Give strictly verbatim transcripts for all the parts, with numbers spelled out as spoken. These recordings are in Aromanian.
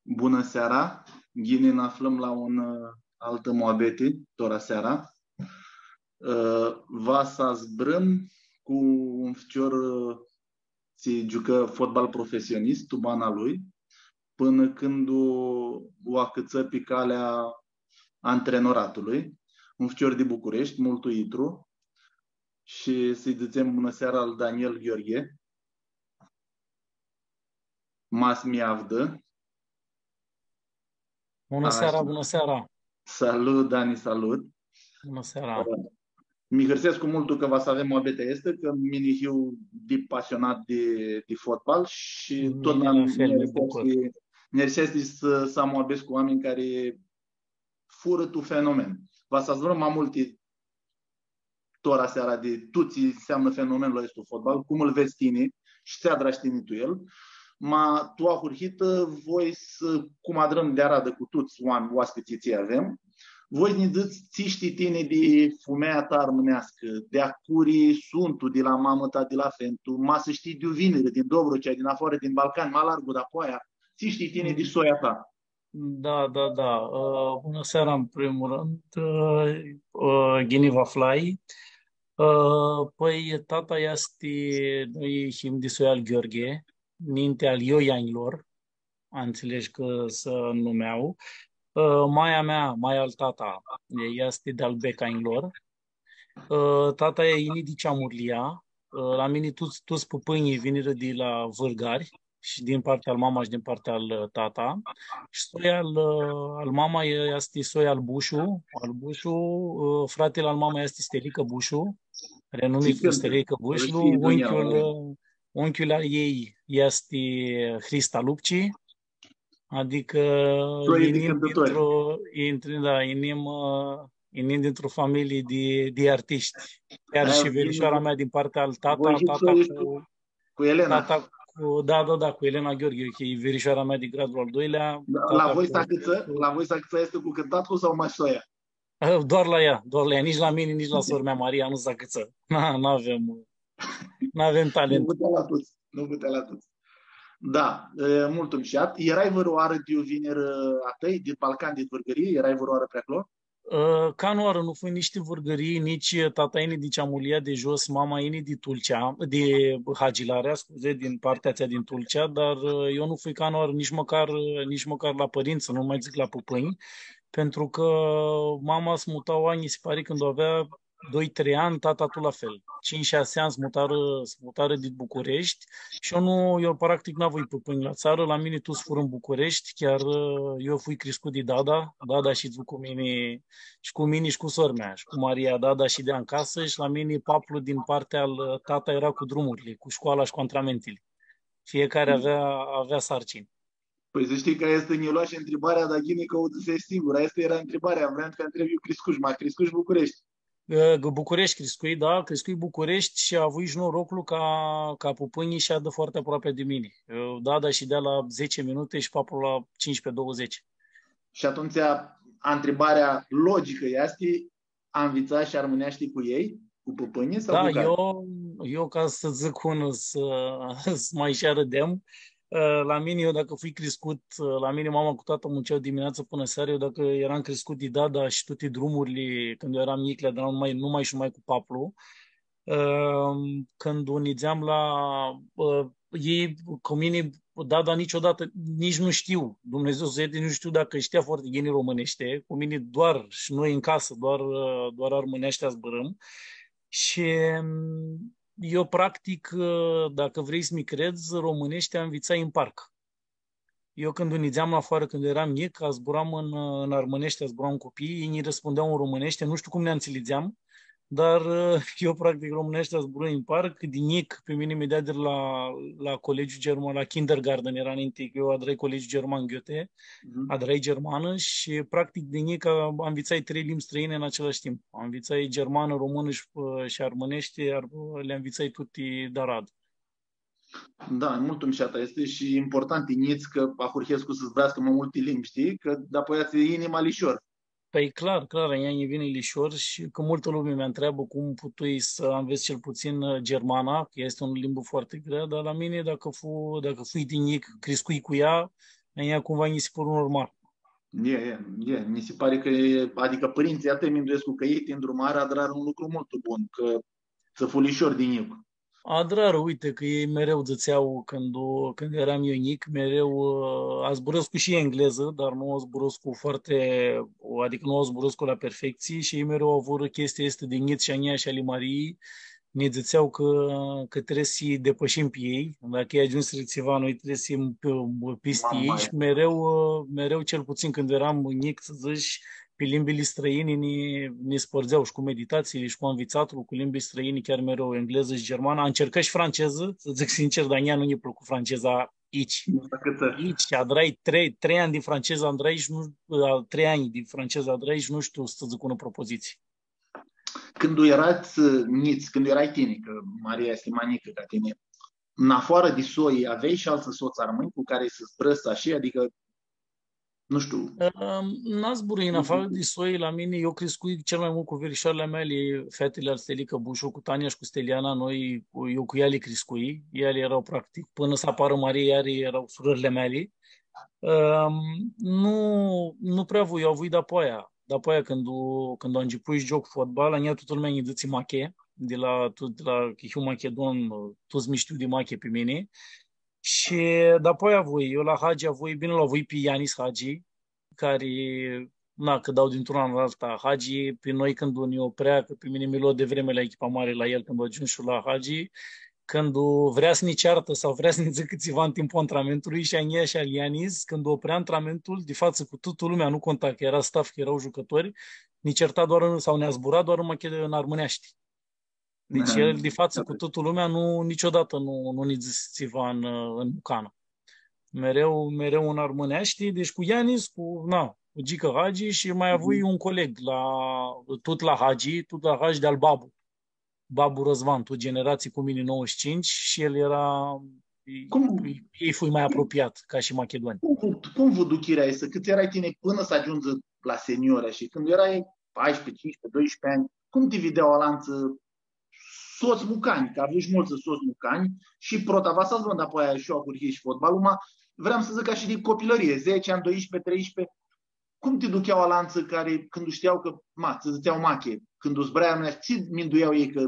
Bunã seara! Ghini nã aflãm la un, ã, altã muabeti, tora seara. Ã, va s-zburãm cu un ficior, ã, tsi giucã fotbal profesionist, tu bana lui, pãnã cãndu u, u acãtsã pi calea antrenoratului, un ficior di Bucureshti, multu itru, shi s-lji dzãtsem bunã seara al Daniel Gheorghe. Mas mi avdã. Bunã seara, bunã seara. Salut, Dani, salut. Bunã seara. Ã, mi hãrsescu multu cã va s-avem muabetea aestã, cã mini hiu di pasionat di, di fotbal shi totna nj-arãseashti, nj-arãseashti s-, s-am muabets cu oaminj cari furã tu fenomen. Va s-zburãm ma multi tora seara di tut tsi nseamnã fenomenlu aestu fotbal, cum lu vedz tini shi tsi adrash tini tu el. Ma tu ahurhitã voi s-, cum adrãm di aradã cu tuts oam-, oaspitslji tsi avem, voi s-nã dzãts tsi shtii tini di fumealja ta armãneascã, di a curi suntu, di la mamã ta, di la fentu, ma s-shtii di iu vinirã, din Dobrogea, din afoarã, din Balcani, ma largu, dapoaia, tsi shtii tini di soia ta. Da, da, da. Ã, bunã seara, în primul rând. Ã, ã, ghini vã aflai. Ã, pãi, tata easti, noi him di soia al Gheorghe, ninti al Ioianjlor, antsãlegi cã s-numea. Ã, maia mea, maia al tata, ea easti di al Becanjlor. Ã, tata e yini di Ceamurlia. Ã, la mini tuts, tuts pãpãnjlji vinirã di la Vãrgari, shi din partea al mama shi din partea al, ã, tata. Shi soia al, ã, al mama e, easti soia al Bushu, al Bushu, ã, fratili al mama easti Stelicã Bushu, renumit Stelicã Bushu, unchiul, ã, unchiul al ei easti Hrista Lupci, adicã yinim dintr-o, intri, da, yinim, ã, yinim dintr-o familii di, di artishti. Chiar shi verișoara mea din partea al tata, tata cu, cu Elena. Tata cu, da, da, da, cu Elena Gheorghe, ok, e verișoara mea din gradul al doilea. Da, la voi s-acãtsã, la voi s-acãtsã easti cu cãntatlu sau mash soia? Doar la ea, doar la ea, nici la mini, nici la sor-mea Maria nu s-acãtsã. Na, n-avem, n-avem talent. Nu putea la tuts, nu putea la tuts. Da, e, multu mushat. Erai vãrãoarã di iu vinirã a tãi, din Balcan, din Vãrgãrii? Erai vãrãoarã pri aclo? Ã, canãoarã nu fui nici di Vãrgãrii, nici tata yini di Ceamurlia di Jos, mama yini di Tulcea, di Hagilarea, scuze, din partea atsea din Tulcea, dar, ã, eu nu fui canãoarã nici mãcar, ã, nici mãcar la pãrintsã, nu mai dzãc la pãpãnj, pentru cã mama s-muta oanj, nji si pari, cãndu avea doi, trei anj, tata tu la fel. Tsintsi, shasi anj s-mutarã, s-mutarã di Bucureshti shi eu nu, eu practic n-avui pãpãnj la tsarã, la mini tuts furã tu Bucureshti, chiar, ã, eu fui criscut di dada, dada shidzu cu mini, shi cu mini shi cu sor-mea, shi cu Maria, dada shidea tu casã shi la mini paplu din partea al, ã, tata eara cu drumurli, cu scoala shi cu antramentili. Fiecare avea, avea sarcini. Pãi s-shtii cã aestã nj-u loash ntribarea, dar ghini cã u dzãsesh singur. Aestã eara ntribarea, vream s-ti ntreb iu criscush, ma criscush Bucureshti. Ã, Bucureshti criscui, da, criscui Bucureshti shi avui shi noroclu ca, ca pãpãnjlji s-shadã foarte aproapi di mini. Ã, dada shidea la zece minute shi paplu la cincisprezece, douăzeci. Shi atumtsea, ntribarea logicã easti, anvitsash armãneashti cu elj, cu pãpãnjlji sau cu cari? Da, eu, eu ca s-dzãc unã, s-, s-ma shi arãdem, ã, la mini, eu dacã fui criscut, ã, la mini mama cu tata muncea dimineața pânã seara, eu dacã eram criscut di dada shi tuti drumurli, cãndu eu eram njic, li adram numai, numai shi numai cu paplu. Ã, cãndu nidzeam la, ã, elj, cu mini, dada niciodată, nici nu știu, Dumnidzã s-ljirtã, nu știu dacã shtea foarte ghini romãneashti, cu mini doar, shi noi tu casã, doar, ã, doar armãneashti zburãm. Shi, ãm, eu, practic, ã, dacã vrei s-mi credz, romãneashti anvitsai tu parc. Eu cãndu nidzeam la afarã, cãndu eram njic, zburam tu, tu armãneashti, zburam cu copiii, elj nji răspundeau tu romãneashti, nu știu cum nã înțelegeam, dar, ã, eu, practic, romãneashti zburai tu parc, di njic, pi mini mi deadirã la, la colegiu german, la kindergarten, eara ninti, eu adrai colegiu german Goethe, Mhm. adrai germanã shi, practic, di njic, a-, anvitsai trei limbi străine în același timp. Anvitsai germanã, română și, ã, și armãneashti, iar, ã, li anvitsai tuti di aradã. Da, multu mushat easti shi important ti njits cã ahurhescu s-zburascã ma multi limbi, shtii? Cã dapoaia tsi yini ma lishor. Pãi, clar, clar, a njia nji vini lishor shi cã multã lumi mi ntreabã cum putui s-anvets cel puțin, ã, germana, cã easti unã limbã foarte grea, dar la mini, dacã fu-, dacã fui di njic, criscui cu ea, Aia cumva nji si pãru normal. E, e, e, mi se pare cã e, adicã pãrintsãlj a tãi minduescu cã elj ti ndrumarã, adrarã un lucru multu bun, cã tsã fu lishor di njic. Adrarã, uite, cã elj mereu dzãtsea, cãndu, cãndu eram eu njic, mereu, ã, zburãscu shi englezã, dar nu zburãscu foarte, adicã nu zburãscu la perfectsii shi elj mereu avurã chestia aestã di njits shi a njia shi a li Marii, nã dzãtsea cã, cã trebuie s-lji depãshim pi elj, dacã elj agiumsirã tsiva, noi trebuie s-lji pi-, pisti elj. Shi mereu, ã, mereu, cel puțin cãndu eram njic, s-dzãts, pi limbili strãini nã, nã spãrdzea shi cu meditatsiili shi cu anvitsatlu, cu limbi strãini, chiar mereu englezã shi germanã. Am încercat shi francezã, s-dzãc sincer, dar a njia nu nji plãcu franceza aici. Aici, adrai trei, trei anj di francezã, adrai shi nu, a, trei anj di francezã, adrai shi nu shtiu s-dzãc unã propoziție. Cãndu earats, ã, njits, cãndu earai tini, cã Maria easti ma njicã ca tini, în afară di soi, aveai shi altsã sots armãnj cu cari s-zburãts ashi, adicã, nu shtiu. Ãm, n-zburãi, în afară di soi, la mini, eu criscui cel mai mult cu verișoarele mele, featele al Stelicã Bushu, cu Tania și cu Steliana, noi, cu, eu cu ele criscui, ele erau practic, până să apară Maria, ele erau surările mele. Ãm, nu, nu prea voi, eu avui dapoaia. Dapoaia, cãndu, cãndu ãncepui s-gioc fotbal, a njia tutã lumea nji dzãtsi Mache, di la, tu-, di la, cã hiu machedon, tuts mi shtiu di Mache pi mini. Shi dapoaia avui, eu la Hagi avui, bine, lu avui pi Ianis Hagi, cari, na, cã dau dintr-una în alta, Hagi, pi noi cãndu nã oprea, cã pi mini mi lo di vreme la echipa mari la el, cãndu agiumshu la Hagi, cãndu vrea s-nã ceartã sau vrea s-nã dzãcã tsiva în timpul antrenamentului, shi a njia shi al Ianis, cãndu oprea antrenamentul, di fatsã cu tutã lumea, nu conta cã eara staff, cã eara jucãtori, nã certa doar în, sau nã zbura doar în, mache-, în armãneashti. Deci el, di fatsã cu tutã lumea, nu, niciodată nu, nu nã dzãsi tsiva în, în mucanã. Mereu, mereu în armãneashti, deci cu Ianis, cu, na, cu Gicã Hagi shi mai avui un coleg la, tot la Hagi, tot la Hagi di-al Babu. Babu Răzvan, tu generații cu mine, nouăzeci și cinci, și el era, cum, e, e fui mai apropiat ca și Machedoni. Cum, cum vã duchirea aestã? Cãt earai tini pãnã s-agiundzi la seniori, ashi? Cãndu earai paisprezece, cincisprezece, doisprezece anj, cum ti videa alantsã sots mucanj, cã avush multsã sots mucanj shi prota, va s-zburãm dapoaia shi ahurhii shi fotbalul, ma vream s-dzãc ca shi di copilãrie, zece anj, doisprezece, treisprezece, cum ti duchea alantsã cari, cãndu shtiau cã, ma, tsã dzãtsea Mache, cãndu zburai armãneashti, tsi minduiau elj cã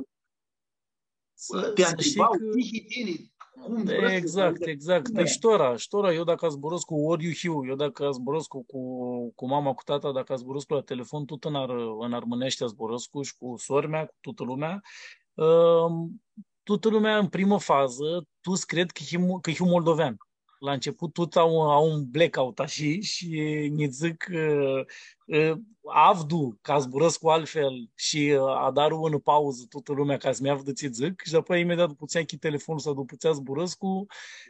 ti ntriba, tsi hii tini, cum zburãshti? Exact, exact. Păi și tora, și tora, eu dacă zburăscu cu, ori eu hiu, eu dacă zburăscu cu, cu, cu mama, cu tata, dacă zburăscu la telefon, tot în ar-, în armãneashti zburăscu și cu sor-mea, cu toată lumea. Ãm, toată lumea, în primă fază, toți cred că hiu, că hiu moldovean. La început, toți au, au un blackout, așa, și nji dzãc, ã, ã, avdu, ca zburãscu altfel shi, ã, adaru unã pauzã tutã lumea ca s-mi avdã tsi dzãc shi dapoaia imediat dupã tsi achid telefonul sau dupã tsi zburãscu,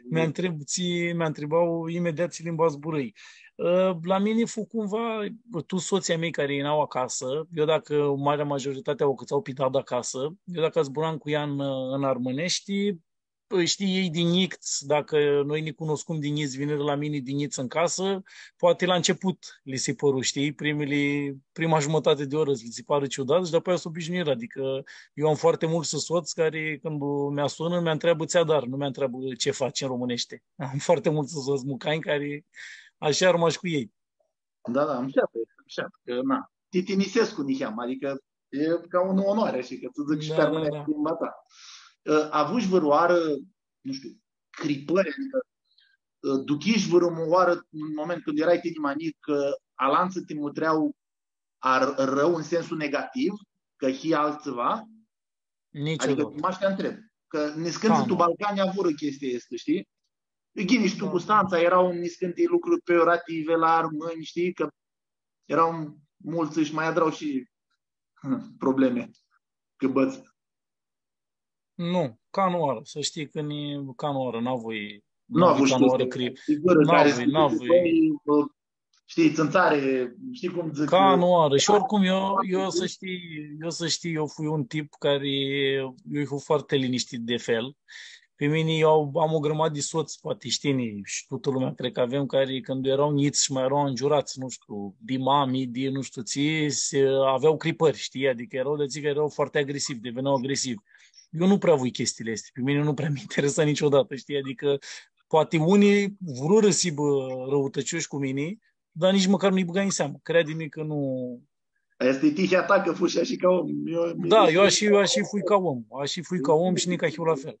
mi ntreb tsi, mi ntribau imediat tsi limbã zburãi. Ã, la mini fu cumva, tu sotsii a mei cari eara acasã, eu dacã marea majoritate u acãtsau pi dada acasã, eu dacã zburam cu ea în, în armãneashti, păi, știi, ei di njits, dacã noi nã cunuscum di njits, vinirã la mini di njits în casă, poate la început li si pãru, știi, primili, prima jumătate de oră li si pari ciudat shi dapoaia s-obișnuirã. Adică eu am foarte mulți soți care, cãndu mi sunã, mi ntreabă tsi adari, nu mi ntreabă ce faci în românește. Am foarte mulți soți mucani care așa armash cu ei. Da, da, am shapti, am shapti, cã, na, ti tinisescu niheam, adicã e ca unã onoare, ashi, cã tsã dzãc shi pi armãneashti limba ta. Ã, avush vãrãoarã, nu shtiu, cripãri, adicã, ã, duchish vãrãoarã un moment cãndu earai tini ma njic, cã alantsã ti mutrea ar-, rãu în sensul negativ, cã hii altsiva? Niciodată. Adicã, ma ti ntreb, cã niscãntsã tu Balcani avurã chestia aestã, shtii? E ghini, shi tu Custantsa eara niscãnti lucruri peiorative la armãnj, shtii? Cã eara multsã shi ma adra shi probleme, cãbãts. Nu, canãoarã, s-shtii cã ni-, canãoarã, n-avui, nu avui canãoarã cri-, n-avui, n-avui. Shtii, țânțare, shtii cum dzãc. Canãoarã. Shi oricum, eu, eu s-shtii, eu s-shtii, eu fui un tip cari, eu fui foarte liniștit de fel. Pi mini, eu am o grămadă de sots, poate shtii, shi tutã lumea, cred cã avem, cari, cãndu eara njits shi ma eara ngiurats, nu shtiu, di mami, di nu shtiu tsi, se, avea cripãri, shtii? Adicã eara di atselj cari eara foarte agresivi, deveneau agresivi. Eu nu prea voi chestiile astea, pe mine nu prea mi interesa niciodată, știi? Adică Poati unii vrurã s-hibã răutăcioshi cu mini, dar nici mãcar nu-lj bãgai în seamã. Crede-mi cã nu... Aestã e tihea ta, cã fushi ashi ca om. Eu, da, eu ashi, eu ashi fui ca om. Ashi fui ca om shi nica hiu la fel.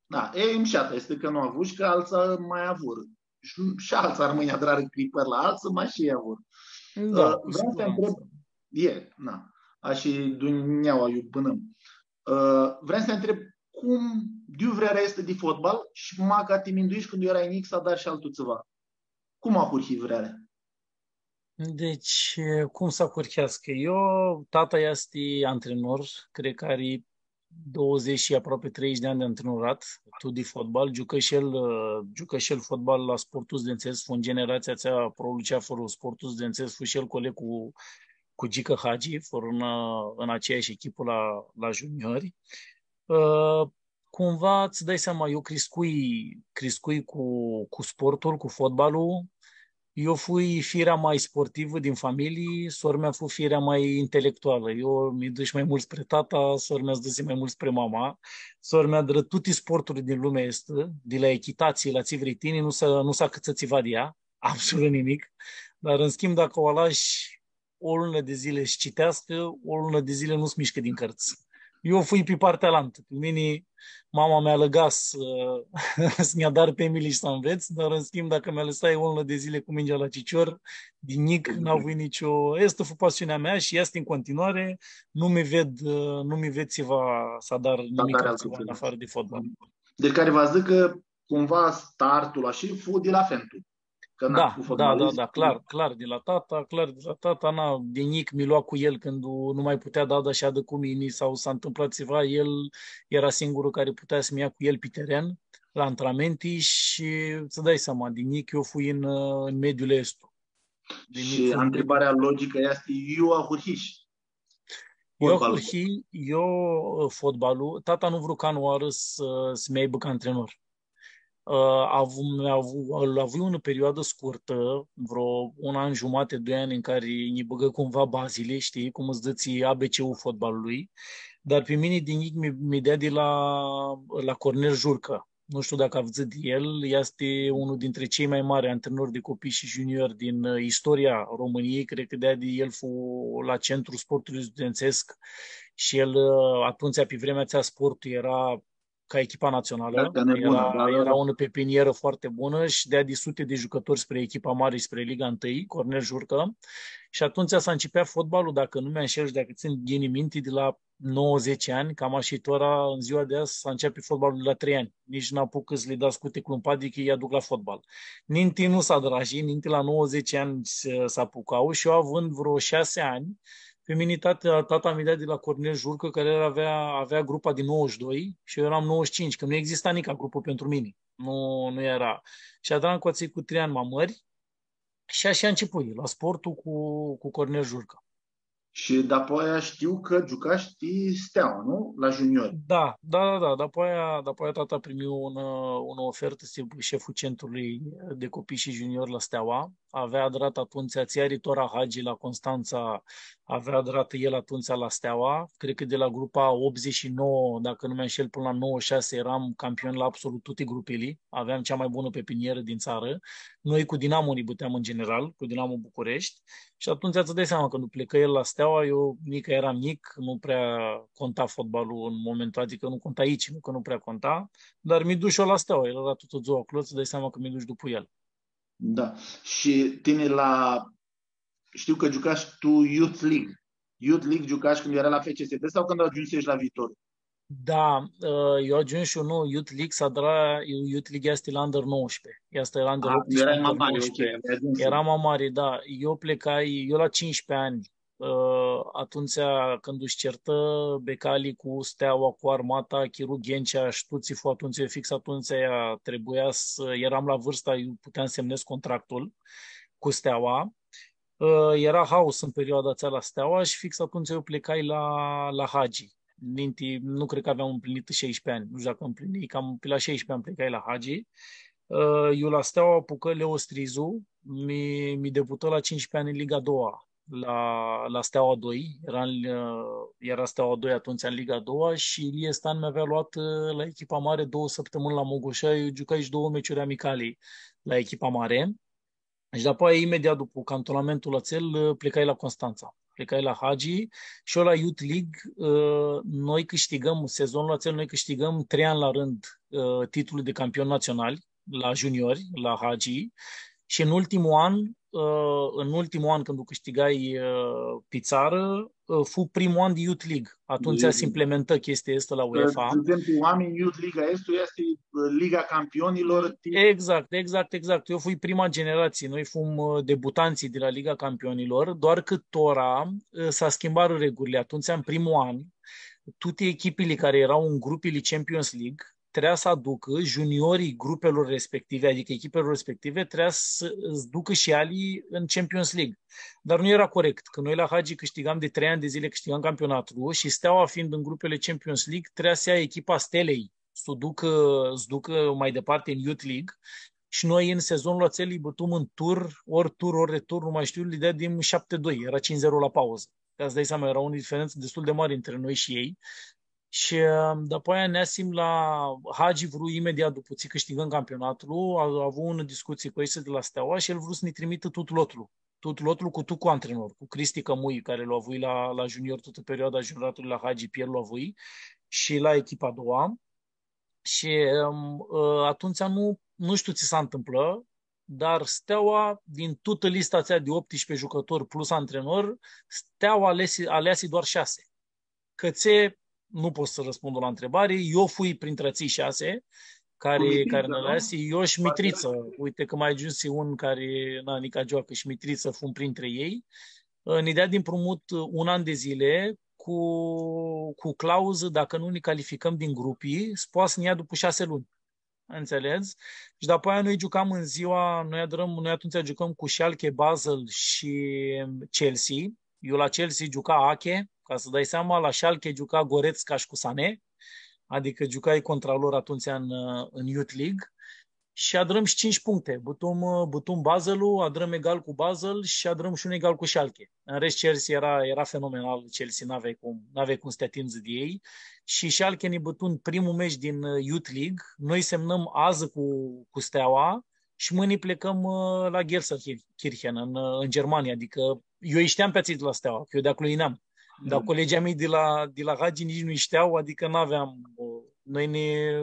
Da, e, mushat easti cã nu avush, cã altsã ma avurã. Shi, shi altsã armãnj adrarã cripãri la altsã, ma shi elj avurã. Da, cu sigurantsã. Ã, vream s-ti ntreb, e, na, ashi dunjaua iu bãnãm. Ã, vream s-ti ntreb cum, di iu vrearea aestã di fotbal shi maca ti minduishi cãndu earai njic s-adari shi altu tsiva. Cum ahurhi vrearea? Deci, cum s-ahurheascã? Eu, tata easti antrenor, cred cã ari douăzeci shi aproapi treizeci de ani de antrenorat, tu di fotbal, giucã shi el, ã, giucã shi el fotbal la Sportul Studențesc, fu în generația atsea, Pro Luceafărul, Sportul Studențesc, fu shi el coleg cu, cu Gică Hagi, furã în, în aceeași echipă la, la juniori. Ã, cumva, îți dai seama, eu criscui, criscui cu, cu sportul, cu fotbalul. Eu fui firea mai sportivă din familie, sora mea fu firea mai intelectuală. Eu mi dush mai mult spre tata, sora mea s-dusi mai mult spre mama. Sora mea adrã tuti sporturile din lumea aestã, di la echitatsii, la tsi vrei tini, nu s-, nu s-acãtsã tsiva di ea, absolut nimic. Dar, în schimb, dacă o lash o lunã di zili s-citeascã, o lunã di zili nu s-mishcã din cãrtsã. Eu fui pi partea alantã. Pi mini, mama mi alãga s-, s-nj-u adar pi mini shi s-anvets, dar, în schimb, dacă mi alãsai o lunã di zili cu mingea la cicior, di njic, n-avui nicio... Aestã fu pasiunea mea shi easti în continuare. Nu mi ved, nu mi ved tsiva s-adar nimic altceva în afară de fotbal. Deci, cari va s-dzãcã cã, cumva, startul ashi fu di la fentu. Cã, na, da, cu fotbalul, da, da, clar, clar di la tata, clar di la tata, na, di njic mi lua cu el cãndu nu mai putea dada s-shadã cu mini sau s-ntãmpla tsiva, el eara singurlu cari putea s-mi ia cu el pi teren, la antrenamente shi, ts-dai seama, di njic eu fui în, în mediul aestu. Di njic fui în mediul aestu. Shi ntribarea logicã easti, iu ahurhish? Eu ahurhi, eu, ã, fotbalul, tata nu vru canãoarã s-, s-mi aibã ca antrenor. Ã, avu-, mi avu-, lu avui unã perioadã scurtã, vro un an jumate, doi ani, în care nji bãgã cumva bazili, shtii, cum s-dzãtsi, A B C-ul fotbalului, dar pi mini di njic mi, mi deadi la, la Cornel Jurcã. Nu shtiu dacã avdzãt di el, easti unul dintre cei mai mari antrenori de copii și juniori din, ã, istoria României, cred cã deadi el fu la Centrul Sportului Studențesc shi el, ã, atumtsea, pi vremea atsea, sportul eara ca echipa națională. Da, da, nebună, era, da, da, era da. Unã pepinieră foarte bună și dea de sute de jucători spre echipa mare, spre Liga întâi, Cornel Jurcã. Și atumtsea s-ãncepea fotbalul, dacă nu mi înșel și dacă țin ghini minte, de la nouă, zece ani, cam ashi tora, în ziua de azi, s-ãnceapã fotbalul de la trei ani. Nici n-apucã s-li da scuti clumpa, adicã îi aduc la fotbal. Ninti nu s-adra ashi, ninti la nouă, zece ani s-, s-apucau și eu având vreo șase ani, pe mine tata, tata mi dea de la Cornel Jurcã, care el avea, avea grupa din nouăzeci și doi și eu eram nouăzeci și cinci, că nu exista nica grupă pentru mine. Nu, nu era. Și adram cu atselj cu trei ani mai mari și așa începui, la sportul cu, cu Cornel Jurcã. Shi dapoaia shtiu cã giucash ti Steaua, nu? La juniori. Da, da, da, da. Dapoaia, dapoaia tata primi unã, unã ofertã s-hibã sheful centrului de copii și juniori la Steaua. Avea adrat atumtsea, tsi ari tora Hagi la Constanța, avea adrat el atumtsea la Steaua, cred cã di la grupa optzeci și nouă, dacă nu mi înșel, până la nouăzeci și șase eram campion la absolut tuti grupili, aveam cea mai bună pepinieră din țară. Noi cu Dinamo ne băteam în general, cu Dinamo București, și atumtsea ts-dai seama, cãndu plecã el la Steaua, eu nica eram njic, nu prea conta fotbalul în momentul, adică nu conta aici, nu că nu prea conta, dar mi dush eu la Steaua, el era tutã dzua aclo, ts-dai seama cã mi dush dupã el. Da. Shi tini la, shtiu cã giucash tu Youth League. Youth League giucash cãndu earai la F C S B sau cãndu agiumsesh la Viitor? Da, ã, eu agiumshu, nu, Youth League s-adra, Youth League easti la under nouăsprezece. Easti la under optsprezece, under nouăsprezece. Eram ma mari, da. Eu plecai, eu la cincisprezece ani, ã, atumtsea cãndu s-certarã Becali cu Steaua, cu Armata, chiru Ghencea, shtiu tsi fu atumtsea, eu fix atumtsea ea trebuia s-, eram la vârsta, eu puteam s-semnez contractul cu Steaua. Ã, era haos în perioada atsea la Steaua shi fix atumtsea eu plecai la, la Hagi. Ninti, nu cred cã aveam împlinit șaisprezece ani, nu shtiu dacã împlinii, cam pe la șaisprezece ani plecai la Hagi. Ã, eu la Steaua apucã Leo Strizu, mi, mi debutã la cincisprezece ani în Liga a doua. la, la Steaua doi, era, în, ã, era Steaua doi atumtsea în Liga a doua shi Ilie Stan mi avea luat, ã, la echipa mare doauã sãptãmãnj la Mogoșa, eu giucai shi doauã meciuri amicali la echipa mare. Shi dapoaia, imediat dupã cantonamentul atsel, ã, plecai la Constanța. Plecai la Hagi shi eu la Youth League, ã, noi câștigăm, sezonul atsel, noi câștigăm trei ani la rând, ã, titlul de campion național la juniori, la Hagi. Shi în ultimul an, ã, în ultimul an, cãndu u câștigai, ã, pi țarã, ã, fu primul an de Youth League. Atumtsea se implementã chestia asta la UEFA. Dzãtsem, oaminj, Youth League, aestã easti, ã, Liga Campionilor. Exact, exact, exact. Eu fui prima generație. Noi fum, ã, debutanții de la Liga Campionilor, doar că tora, ã, s-schimbarã regulile. Atumtsea, în primul an, toate echipele care erau în grupele Champions League trebuia să aducă juniorii grupelor respective, adică echipelor respective, trebuia să, să ducă și ele în Champions League. Dar nu era corect, că noi la Hagi câștigam de trei ani de zile, câștigam campionatul și Steaua, fiind în grupele Champions League, trebuia să ia echipa Stelei, să o ducă, să o ducă mai departe în Youth League. Și noi în sezonul acel îi bătum în tur, ori tur, ori retur, nu mai știu, le dădeam șapte doi, era cinci zero la pauză. Ca să dai seama, era o diferență destul de mare între noi și ei. Shi, ã, dupã aia neasim la Hagi, vru imediat dupã tsi câștigăm campionatul, a, a avut unã discutsii cu ăshtia de la Steaua shi el vru s-nã trimitã tut lotlu. Tut lotlu cu, tut cu antrenor, cu Cristi Cămui, care lu avui la, la junior toată perioada junioratului la Hagi, pi el lu avui, și la echipa a doua. Shi, ã, ã, atumtsea nu, nu știu tsi s-ntãmplã, dar Steaua, din tutã lista atsea de optsprezece jucători plus antrenor, Steaua alesi, alesi doar șase. Cãtse, nu pot să răspund la întrebare. Eu fui printre acei șase care, cu Mitriță, care ne nu? Alese. Eu și Parcă Mitriță. Uite că mai agiunse un care, na, nica joacă și Mitriță, fum printre ei. Ã, ne dea de împrumut, ã, un an de zile cu, cu clauză, dacă nu ne calificăm din grupi, s-poate să ne ia după șase luni. Înțelegi? Shi după aia noi giucam în ziua, noi adrăm, noi atumtsea giucam cu Schalke, Basel și Chelsea. Eu la Chelsea giuca Ake, ca să dai seama, la Schalke giuca Goretzka și cu Sané, adică giucai contra lor atumtsea în, în Youth League. Și adrăm și cinci puncte. Bătum, bătum Baselul, adrăm egal cu Basel și adrăm și un egal cu Schalke. În rest, Chelsea era, era fenomenal, Chelsea, n-aveai cum, n-aveai cum să te atingi de ei. Și Schalke ne bătu în primul meci din, ã, Youth League. Noi semnăm azã cu, cu Steaua și mâine plecăm, ã, la Gelsenkirchen, în, ã, în Germania. Adică eu îi știam pe atselj de la Steaua, că eu de acolo ineam. Dar colegii a mei de la, de la Hagi nici nu-i știau, adică n-aveam, ã, noi ne,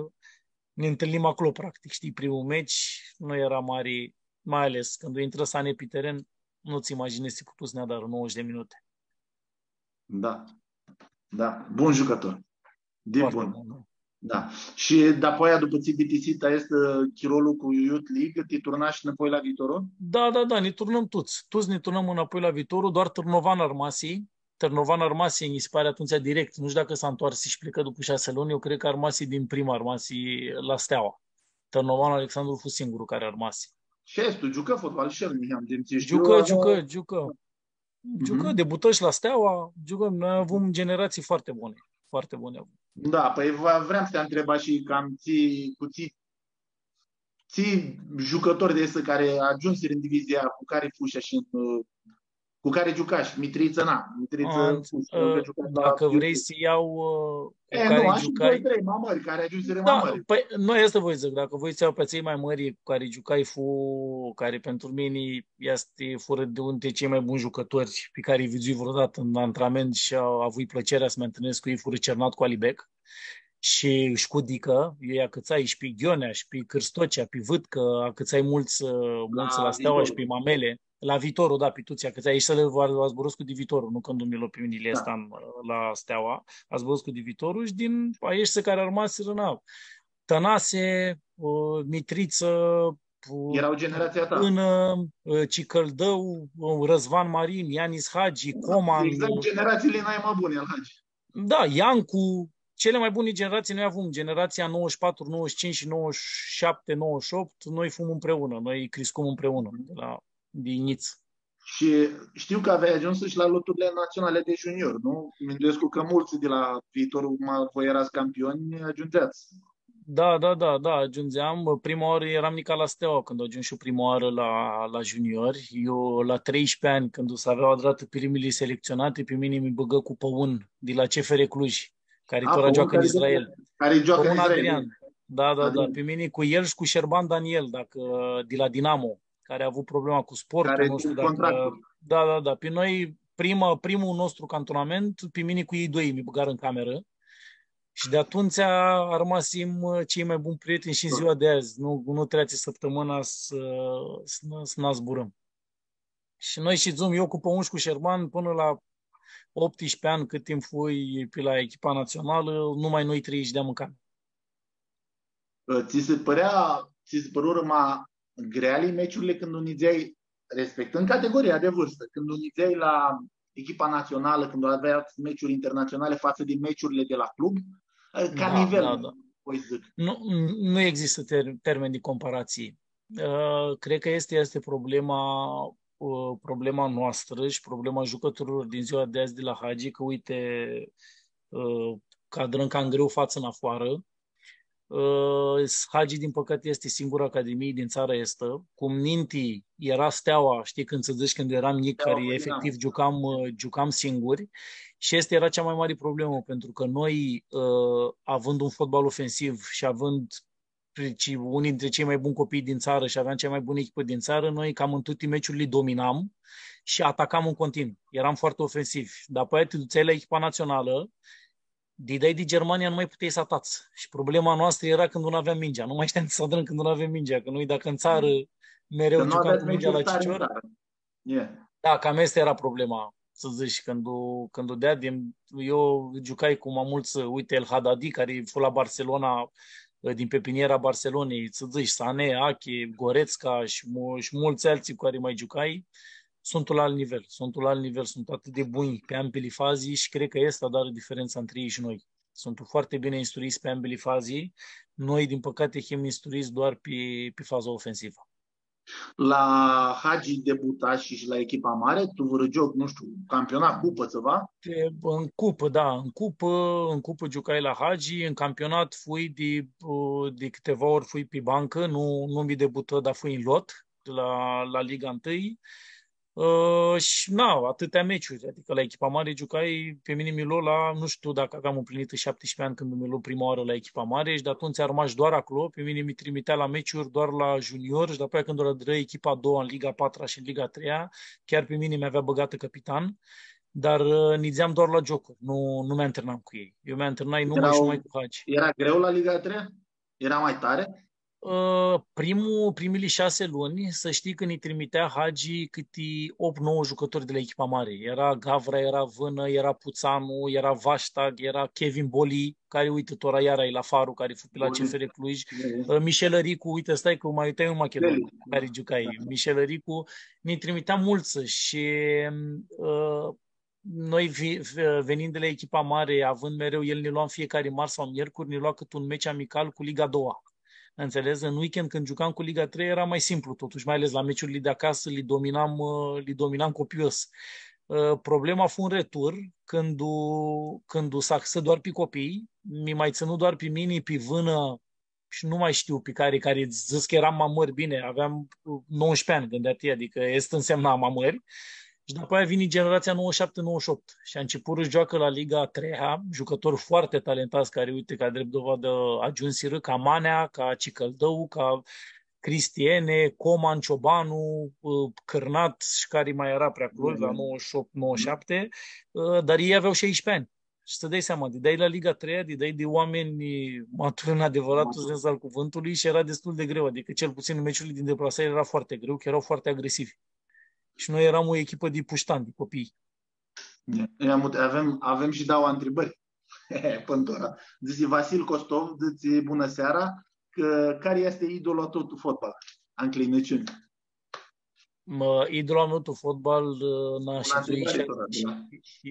ne întâlnim acolo, practic, știi, primul meci, nu era mari, mai ales când intră Sané pe teren, nu-ți imaginezi ce putu să ne adară nouăzeci de minute. Da. Da. Bun jucător. De foarte bun. Bun, da. Da. Și după aia, după tsi bitisi aestu chirolu cu Youth League, ti turnash înapoi la Viitorul? Da, da, da, ne turnăm tuts. Tuts ne turnăm înapoi la Viitorul, doar Târnovan armasi. Târnovan armasi, mi se pare, atumtsea direct. Nu știu dacă s-a întors și plecă după șase luni, eu cred că armasi din prima, armasi la Steaua. Târnovan Alexandru fu singurul care armasi. Shi aestu, giucã fotbal shi el, Miham, din tsi shtiu, giucã, avea giucã, giucã. Giucã, mhm, debutã shi la Steaua, giucã, noi avem generații foarte bune, foarte bune. Da, păi va, vream să te întreb și cam tsi, cu tsi, tsi jucători de ăștia care ajunsirã în divizia cu care fushi și în, cu care giucash, Mitriță, na, Mitriță, a, fushi, ã, că giucash la, dacă vrei să iau, ã, cu e, care nu, așa giucai. Doi, trei, mai mari, care ajunsirã mai mari. Da, păi, nu, asta voi zic, dacă voi să iau pe cei mai mari cu care giucai, fu, care pentru mine este, fură de unul dintre cei mai buni jucători pe care îi vidzui vreodată în antrenament și a, avui plăcerea să mă întâlnesc cu ei, fură Cernat cu Alibec și Șcudică, eu acățai și pe Ghionea, și pe Cârstocea, pe Vâtcã, acățai mulți, ã, mulți la Steaua și pe Mamele. La Viitorul, da, pe tuts, acățai, ești să le va, va zburâscu de Viitorul, nu cãndu mi lo pe mine Ilie Stan, ã, la Steaua, va zburâscu de Viitorul și din aeshti care armasirã, na, Tănase, ã, Mitriță, ã, erau generația ta. Până, ã, Cicăldău, ã, Răzvan Marin, Ianis Hagi, Coman. Exact, generațiile nai mai bune al Hagi. Da, Iancu, cele mai bune generații noi avem, generația nouăzeci și patru, nouăzeci și cinci și nouăzeci și șapte, nouăzeci și opt, noi fum împreună, noi criscum împreună, de la, din njits. Și știu că aveai ajuns și la loturile naționale de junior, nu? Minduescu că mulți de la Viitorul, ma, voi erați campioni, ajungeați. Da, da, da, da, agiundzeam. Prima oarã eram nica la Steaua cãndu agiumshu prima oarã la, la juniori. Eu, la treisprezece anj, cãndu s-avea adratã primili selectsionati, pi mini mi bãgã cu Pãun, di la C F R Cluj, cari tora gioacã tu Israel. Cari gioacã tu Israel. Pãun Adrian. Da, da, da. Pi mini cu el shi cu Șerban Daniel, dacã, di la Dinamo, cari a avut problema cu sportul, nu shtiu dacã... Da, da, da. Pi noi, prima, primul nostru cantonament, pi mini cu elj doi mi bãgarã tu camerã. Shi di atumtsea armasim, ã, cei mai buni prieteni shi tu ziua di adzã. Nu, nu treatsi sãptãmãna s-, s-, s-nu zburãm. Shi noi shidzum, eu cu Pãun shi cu Șerban, pãnã la optsprezece anj, cãt timp fui pi la echipa natsionalã, numai noi trei shideam tu camerã. Ã, tsi si pãrea, tsi si pãrurã ma greali meciurli cãndu nidzeai, respectând categoria de vârstă, cãndu nidzeai la echipa națională, cãndu aveai meciuri internaționale față de meciurile de la club, ca nivel, voi zic. Nu, nu există ter-, termen de comparație. Ã, cred că este, este problema, ã, problema noastră și problema jucătorilor din ziua de azi de la Hagi, că uite, ã, cadrăm cam greu față în afară. Ã, Hagi, din păcate, este singura academie din țara aestã. Cum ninti era Steaua, știi, când să zici, când eram mic, da, care efectiv giucam, ã, giucam singuri. Și asta era cea mai mare problemă, pentru că noi, ã, având un fotbal ofensiv și având pri-, ci-, unii dintre cei mai buni copii din țară și aveam cea mai bună echipă din țară, noi cam în toate meciurile dominam și atacam în continuu. Eram foarte ofensivi. Dar apoi te duceai la echipa națională, dideai de Germania, nu mai puteai să ataci. Și problema noastră era când nu aveam mingea. Nu mai știam ce să adrăm când nu aveam mingea, că noi, dacă în țară mereu giucam cu mingea la cicior. Da, cam asta era problema, să zici, cãndu, cãndu deadi, eu giucai cu mai mulți, uite, El Hadadi, care fu la Barcelona, din pepiniera Barcelonei, să zici, Sané, Ake, Goretzka și mu-, și mulți alții cu care mai giucai, sunt la alt nivel, sunt la alt nivel, sunt atât de buni pe ambele faze și cred că asta are diferența între ei și noi. Sunt foarte bine instruiți pe ambele faze, noi, din păcate, him instruiți doar pe, pe faza ofensivă. La Hagi debutashi shi la echipa mari, tu vãrã gioc, nu shtiu, campionat, cupã, tsiva? În cupă, da, în cupă, în cupă giucai la Hagi, în campionat fui de, de câteva ori fui pe bancă, nu, nu mi debutã, dar fui în lot la, la Liga întâi. Ã, și, na, atâtea meciuri, adică la echipa mare giucai, pe mine mi lo la, nu știu dacă aveam împlinit șaptesprezece ani când mi lo prima oară la echipa mare și de atunci am rămas doar acolo, pe mine mi trimitea la meciuri doar la junior și de-apoaia când o adrã echipa a doua în Liga a patra și în Liga a treia, chiar pe mine mi-avea băgată capitan, dar, ã, nidzeam doar la giocuri, nu, nu mi antrenam cu ei. Eu mi antrenai numai și numai cu Hagi. Era greu la Liga a treia? Era mai tare? Ã, primul, primili șase luni, să știi că ne trimitea Hagi câte opt, nouă jucători de la echipa mare. Era Gavra, era Vână, era Puțanu, era Vaștag, era Kevin Boli, care, uite, tora iara e la Faru, care fu pe la C F R Cluj. Ã, Michel Ricu, uite, stai că mai uitai un macedon cu care giucai. Michel Ricu, ne trimitea mulți și, ã, noi vi-, v-, venind de la echipa mare, având mereu, el ne lua în fiecare marți sau miercuri, ne lua cât un meci amical cu Liga a doua. Înțelegi? În weekend, când jucam cu Liga trei, era mai simplu totuși, mai ales la meciurile de acasă, le dominam, ă, le dominam copios. Ă, problema fu în retur, cãndu, cãndu s-axã doar pe copii, mi mai tsãnu doar pe mini, pe Vână, și nu mai știu pe care, care zis că eram mai mari, bine, aveam, ă, nouăsprezece ani, gândea-ti, adică este însemna mai mari. Și după aia vine generația nouăzeci și șapte nouăzeci și opt și a început să joacă la Liga a treia, jucători foarte talentați care, uite, ca drept dovadă, ajunsiră ca Manea, ca Cicăldău, ca Cristiene, Coman, Ciobanu, ă, Cărnat și care mai era pe acolo, la nouăzeci și opt nouăzeci și șapte, ă, dar ei aveau șaisprezece ani. Și să dai seama, dădeai la Liga a treia, dădeai de oameni maturi în adevăratul sens al cuvântului și era destul de greu. Adică, cel puțin în meciurile din deplasare era foarte greu, că erau foarte agresivi. Și noi eram o echipă de puștani, de copii. Ia, avem, avem și două întrebări. Până tora. Dzãtsi Vasil Costov, dzãtsi, bunã seara, cã cari easti idolul a tãu tu fotbal? Ancljinãciuni. Mã, idolul a meu tu fotbal, ã, na,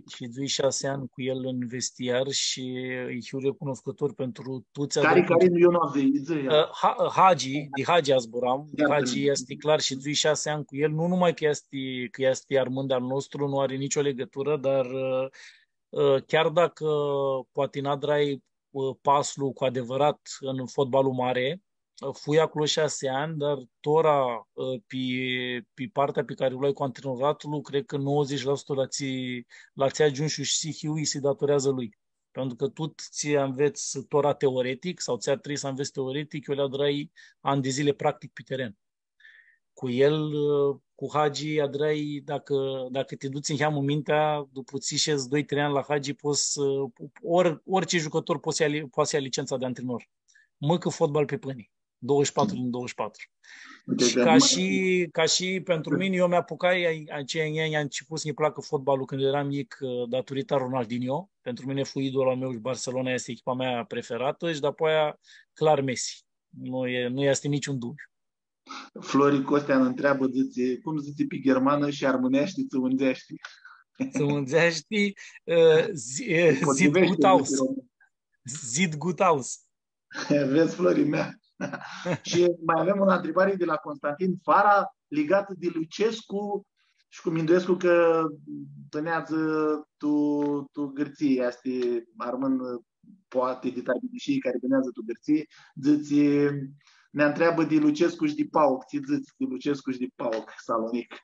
shidzui shasi anj cu el în vestiar shi îi hiu recunoscător pentru tuts... Cari, cari, eu nu am zis, ã, Hagi, di Hagi zburam, di Hagi easti clar, shidzui shasi anj cu el, nu numai cã easti, cã easti armãn di-al nostru, nu ari nicio legătură, dar, ã, ã, chiar dacă poati n-adrai ã, paslu cu adevărat în fotbalul mare. Ã, fui acolo șase ani, dar tora, ã, pe, pe partea pe care o luai cu antrenoratul, cred că nouăzeci la sută la tsi, la tsi agiumsi shi tsi hiu, îi se datorează lui. Pentru că tot tsi anveți tora teoretic sau tsi ar trebui să anveți teoretic, eu le adrai ani de zile practic pe teren. Cu el, ã, cu Hagi, adrai, dacă, dacă te duci în heamă mintea, după tsi shedz doi, trei ani la Hagi, poți să, ori, orice jucător poate să ia, poate să ia licența de antrenor. Mãcã fotbal pe pâine. Douăzeci și patru din douăzeci și patru. Deci, și de ca acum și, ca și pentru mine, eu mi-apucai, ai- aceia în ei, am început să-mi placă fotbalul când eram mic, ă, datorită Ronaldinho. Pentru mine fu idolul meu și Barcelona este echipa mea preferată și după aia, clar, Messi. Nu e, nu este niciun dubiu. Flori Costea ne întreabă, zice, cum zice pe germană și armânește, ți unzești. Ți unzești, ă, zi- ă, Potrivește, zic, gutaus. Zice român. Zid gutaus. Vezi, Florin mea. Și mai avem o întrebare de la Constantin Fara, legată de Lucescu, și cu minduescu că bãneadzã tu, tu Gârții, este armân, poate, di Tarbinishii, care bãneadzã tu Gârții, zice, ne întreabă de Lucescu și de PAOK, ce zici de Lucescu și de PAOK Salonic?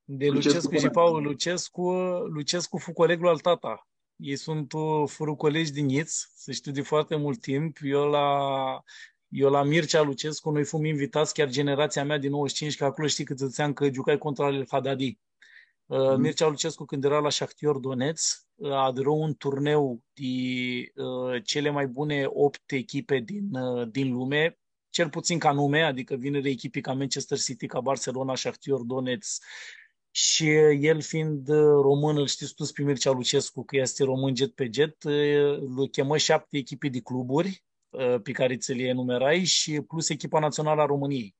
De Lucescu, Lucescu shi Paul Lucescu, Lucescu fu coleglu al tata. Ei suntu, ã, furã colegi di njits, s-shtiu di foarte mult timp. Eu la, eu la Mircea Lucescu, noi fum invitats, chiar generația mea din nouăzeci și cinci, că acolo știi că ți-spuneam că giucai contra al Hadadi. Ã, Mircea Lucescu, când era la Shahtior Donetsk, ã, adrã un turneu de, ã, cele mai bune opt echipe din, ã, din lume, cel puțin ca nume, adică vineri echipi ca Manchester City, ca Barcelona, Shahtior Donetsk, și el fiind, ã, român, îl știți toți pe Mircea Lucescu, că este român jet pe jet, ã, îl chemă șapte echipe de cluburi, ã, pe care ți le enumerai și plus echipa națională a României.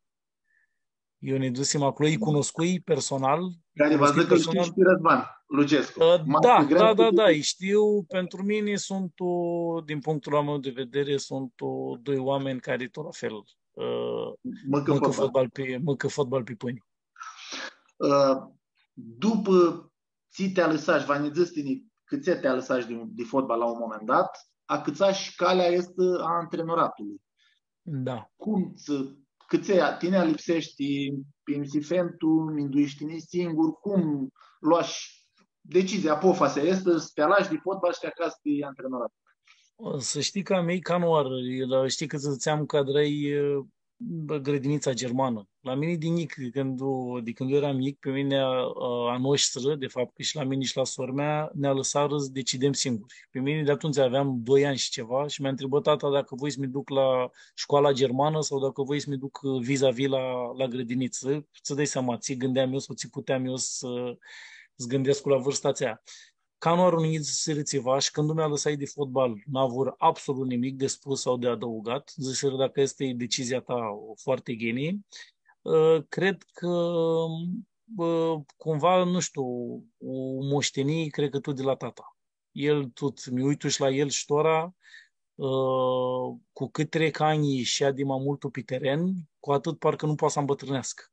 Eu ne dusem acolo, îi cunoscui personal, Care va cunoscui zic că îl știi personal. Știi pe Răzvan Lucescu. Ã, Marcu da, Greacu da, da, da, îi știu. Pentru mine sunt, ã, din punctul meu de vedere, sunt, ã, doi oameni care tot la fel, ã, Mãcã mãcã fotbal. Fotbal pe, mãcã fotbal pe pâine. Ã, dupã tsi ti alãsash, va nã dzãts tini cãtse ti alãsash di, di fotbal la un moment dat, acãtsash calea aestã a antrenoratului. Da. Cum tsã, cãtse tini alipseashti, pi msifentu, minduish tini singur, cum loash decizia, apofasea aestã, s-ti alash di fotbal shi s-ti acats di antrenorat? Ã, să știi că a mei ca nu ar, el, știi că ți-am că adrai, ã, grădinița germană. La mine din mic, de când, de când eu eram mic, pe mine, ã, a noastră, de fapt, că și la mine și la sora mea, ne lăsară să decidem singuri. Pe mine de atunci aveam doi ani și ceva și mi-a întrebat tata dacă voi să-mi duc la școala germană sau dacă voi să-mi duc, ã, vis-a-vis la, la grădiniță. Îți dai seama, ți gândeam eu sau ți puteam eu să, să gândesc la vârsta atsea. Ca nu arunjit, dzãsirã tsiva shi cãndu mi alãsai di fotbal, n-avurã absolut nimic di spus sau di adãugat. Dzãsirã, „Dacã aestã e decizia ta, foarte ghini.” Ã, cred cã, ã, cumva, nu știu, u moshtenii, cred cã tut di la tata. El tut, mi uitu shi la el shi tora, ã, cu cãt trec anjlji shi ea di ma multu pi teren, cu atãt parcã nu poati s-ambãtrãneascã.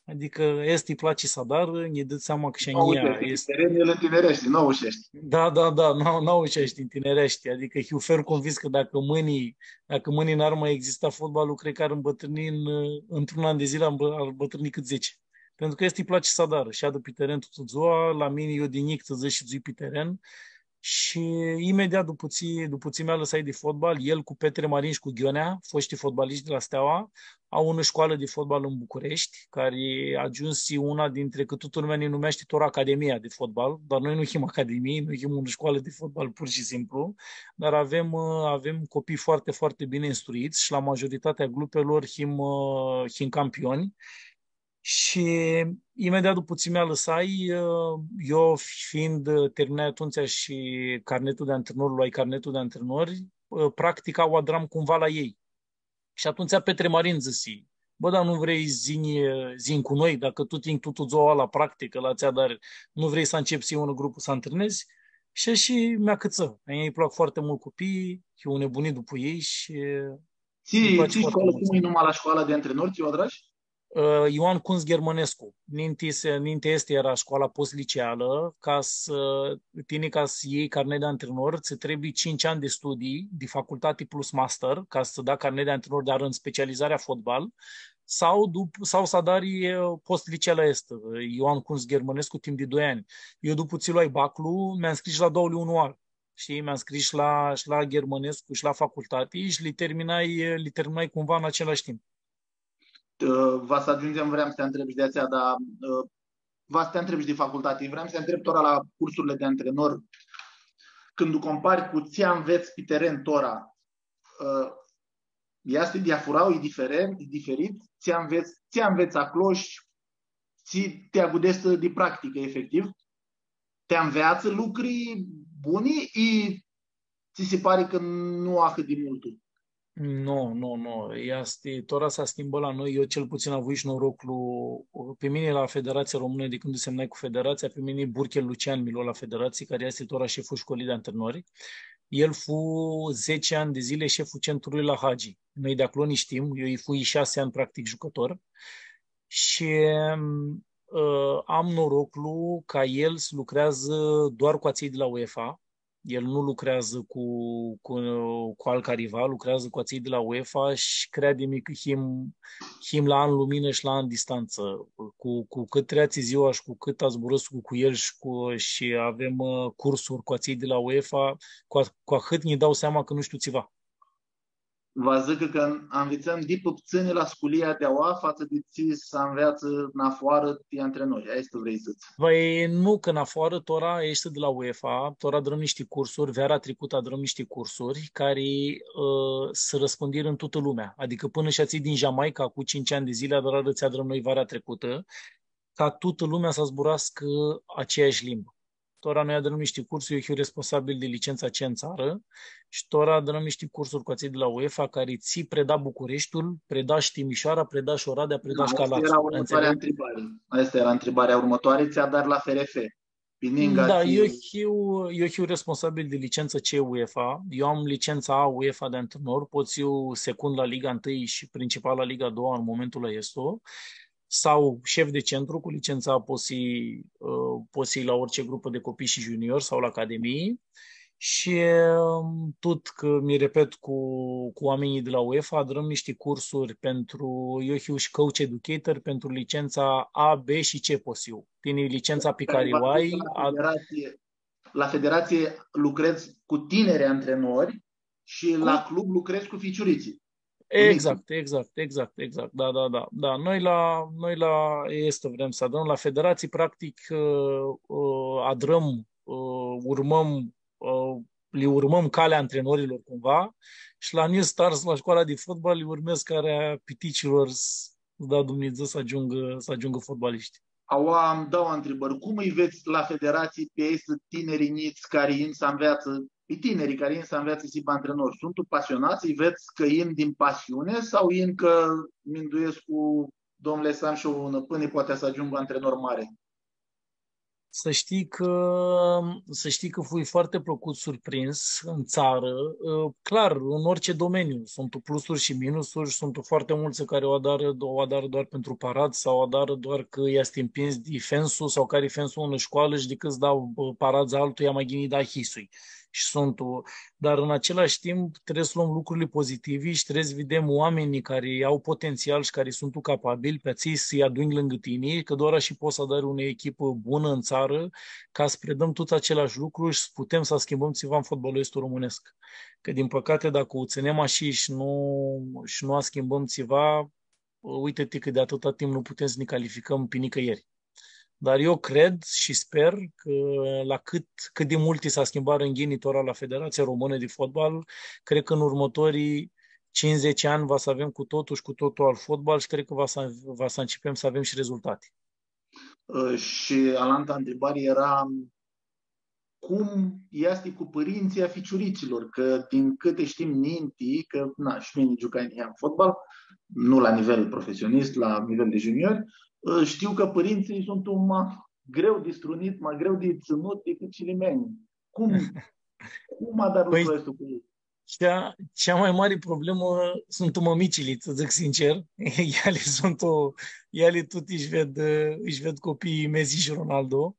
Adicã, aestã lji place s-adarã, nji dãt seama cã shi a njia easti, easti. Teren, el ãntinereashti, nu ausheshti. Da, da, da, nu, nu ausheshti, ãntinereashti. Adicã, hiu fer convins cã dacã mãni, dacã mãni n-ar ma exista fotbalul, cred cã ar ãmbãtrãni în, într-un an de zile, ar ãmbã-, ar ãmbãtrãni cãt zece. Pentru cã aestã lji place s-adarã. Shi shadi pi teren tutã dzua, la mini, eu di njic, dzãc, shidzui pi teren. Shi imediat dupã tsi, dupã tsi mi alãsai di fotbal, el cu Petre Marin shi cu Ghionea, foști fotbaliști de la Steaua, au unã școală de fotbal în București, care agiumsi una dintre, cã tutã lumea nã numeashti tora Academia de Fotbal, dar noi nu him academii, noi him unã școală de fotbal pur și simplu, dar avem, ã, avem copii foarte, foarte bine instruiți și la majoritatea grupelor him, ã, him campioni. Shi imediat dupã tsi mi alãsai, ã, eu fiind, ã, terminai atumtsea shi carnetul de antrenor, luai carnetul de antrenor, ã, practica u adram cumva la ei. Shi atumtsea Petre Marin dzãsi, „Bă, dar nu vrei s-yinj, s-yinj cu noi, dacã tut yinj tutã dzua la practicã, la tsi adari, nu vrei s-ancepi s-yinj unã grupã s-antrenezi?” Shi, shi mi acãtsã. A njia lji plac foarte mult copiii, hiu nebunit dupã ei shi Tsi, îmi place tsi foarte școală, mult. Cum e numa la școala de antrenori, tsi u adrash? Ã, Ioan Kunz Ghermănescu. Ninti se, ninti aestã eara scoala postlicealã, ca s-, tini ca s-ljei carnet di antrenor, tsã trebuie cinci anj di studii, di facultati plus master, ca s-da carnet di antrenor, dar în specializarea fotbal, sau dup-, sau s-adari, ã, postliceala aestã, Ioan Kunz Ghermănescu, timp di doi anj. Eu, dupã tsi loai baclu, mi-am scris la doauãli unã oarã. Shtii, mi-am scris shi la, shi la Ghermănescu, shi la facultati shi li terminai, li terminai cumva în același timp. Ã, va s-agiundzem, vream s-ti ntreb shi di atsea, dar, ã, va s-ti ntreb shi di facultati. Vream s-ti ntreb tora la cursurile di antrenor, cãndu u compari cu tsi anvets pi teren tora, ã, easti diafurau, e diferent, e diferit, tsi anvets, tsi anvets aclo shi tsi ti agudeshti di practicã, efectiv? Ti anveatsã lucri buni i tsi si pari cã nu ahãt di multu? Nu, nu, nu. Easti, tora s-schimbã la noi, eu cel puțin avui shi noroclu, pi mini la Federația Română, de când semnai cu Federația, pi mini Burchel Lucian mi lo la Federație, care este tora șeful școlii de antrenori. El fu zece ani de zile șeful centrului la Hagi. Noi de acolo ne știm, eu îi fui șase ani practic jucător și, ă, am noroclu ca el lucrează doar cu atselj de la UEFA. El nu lucrează cu, cu, cu alt cariva, lucrează cu atselj de la UEFA și crede-mi că him, him la an lumină și la an distanță. Cu, cu cât treace ziua și cu cât zburãscu cu el și cu, și avem, ă, cursuri cu atselj de la UEFA, cu, a- cu ahãt ne dau seama că nu știu tsiva. Va dzãcã cã anvitsãm di pãptsãnj la sculia di aua fatsã di tsi s-anveatsã nafoarã ti antrenori. Aestã vrei s-dzãts? Pãi nu, cã nafoarã, tora easti di la UEFA, tora adrãm nishti cursuri, veara tricutã adrãm nishti cursuri cari, ã, s-răspãndirã în tutã lumea. Adicã pãnã shi atselj din Jamaica cu cinci ani de zile adrarã tsi adrãm noi vara tricutã, ca tutã lumea s-zburascã aceeași limbã. Tora noi adrãm nishti cursuri, eu hiu responsabil di licența C în țară shi tora adrãm nishti cursuri cu atselj di la UEFA, cari tsi preda Bucureshtiul, preda shi Timișoara, preda shi Oradea, preda Da, shi aestã Calatsul. Eara urmãtoarea Înțelegi? Ntribari. Aestã eara ntribarea urmãtoari, tsi adari la F R F. Pi ningã Da, atselj eu hiu, eu hiu responsabil di licență C UEFA. Eu am licența A UEFA de antrenor, pot s-hiu secund la Liga întâi și principal la Liga a doua în momentul ăsta. Sau șef de centru cu licența A, pots s-hii, ã, pots s-hii la orice grupă de copii și juniori sau la academii. Și, ã, tot că mi repet cu, cu oamenii de la UEFA, adrãm niște cursuri pentru, eu hiu și coach educator pentru licența A, B și C pots s-hiu. Tini licența pe Cari care va o ai, duc la a- federație, la federație lucrezi cu tineri antrenori și Cu la club lucrezi cu ficiuritsi. Exact, exact, exact, exact. Da, da, da, da. Noi la, noi la, este, vrem să adrãm la federații, practic, ă, ă, adrãm, ă, urmăm, ă, li urmăm calea antrenorilor cumva și la New Stars, la școala de fotbal, li urmez calea piticilor s-, da Dumnidzã s-agiungã, s-agiungã fotbaliști. Aua am dauã ntribãri. Cum îi vedz la federații pe aeshti tineri njits cari yin s-anveatsã, pe tinerii cari yin s-anveatsã s-hibã antrenori? Suntu pasionats? Îi vedz cã yin din pasiune sau yin cã minduescu, „Domnule, s-am shi eu unã pãni, poati s-agiung antrenor mari”? Să știi că, să știi că fui foarte plăcut surprins în țară. Ă, clar, în orice domeniu sunt plusuri și minusuri, sunt foarte mulți care o adară, o adară doar pentru paradz sau o adară doar că easti împins de fansul sau cari fansul în școală și decât îți dau, ă, paradz altuia, mai ghini da hisui. Și sunt, dar în același timp trebuie să luăm lucrurile pozitive și trebuie să vedem oamenii care au potențial și care sunt capabili, pe atsei s-lji adunj lãngã tini, cã doar ashi pots s-adari unã echipã bunã în țară, ca s-predãm tuts acelashi lucru shi s-putem s-schimbãm tsiva tu fotbalul aestu romãnescu. Cã, din păcate, dacã u tsãnem ashi shi nu, shi nu schimbãm tsiva, uite-te cã di atãta timp nu putem s-nã calificãm pi nicãieri. Dar eu cred și sper că la cât, cât de mult s-a schimbat în ghini tora la Federația Română de Fotbal, cred că în următorii cincizeci ani va să avem cu totul și cu totul alt fotbal și cred că va să, va să începem să avem și rezultate. Ã, shi alanta ntribari eara cum easti cu pãrintsãlj a ficiuritslor, cã din cãti shtim ninti, cã, na, shi mini giucai niheam fotbal, nu la nivel profesionist, la nivel di juniori, ã, shtiu cã pãrintsãlj suntu ma greu di strunit, ma greu di tsãnut dicãt cilimeanjlji. Cum, cum adari Pãi, lucrul aestu cu elj? Cea, cea mai mari problemã suntu mãmicili, tsã dzãc sincer. Eali suntu, eali tut își ved, își ved copiii Messi și Ronaldo.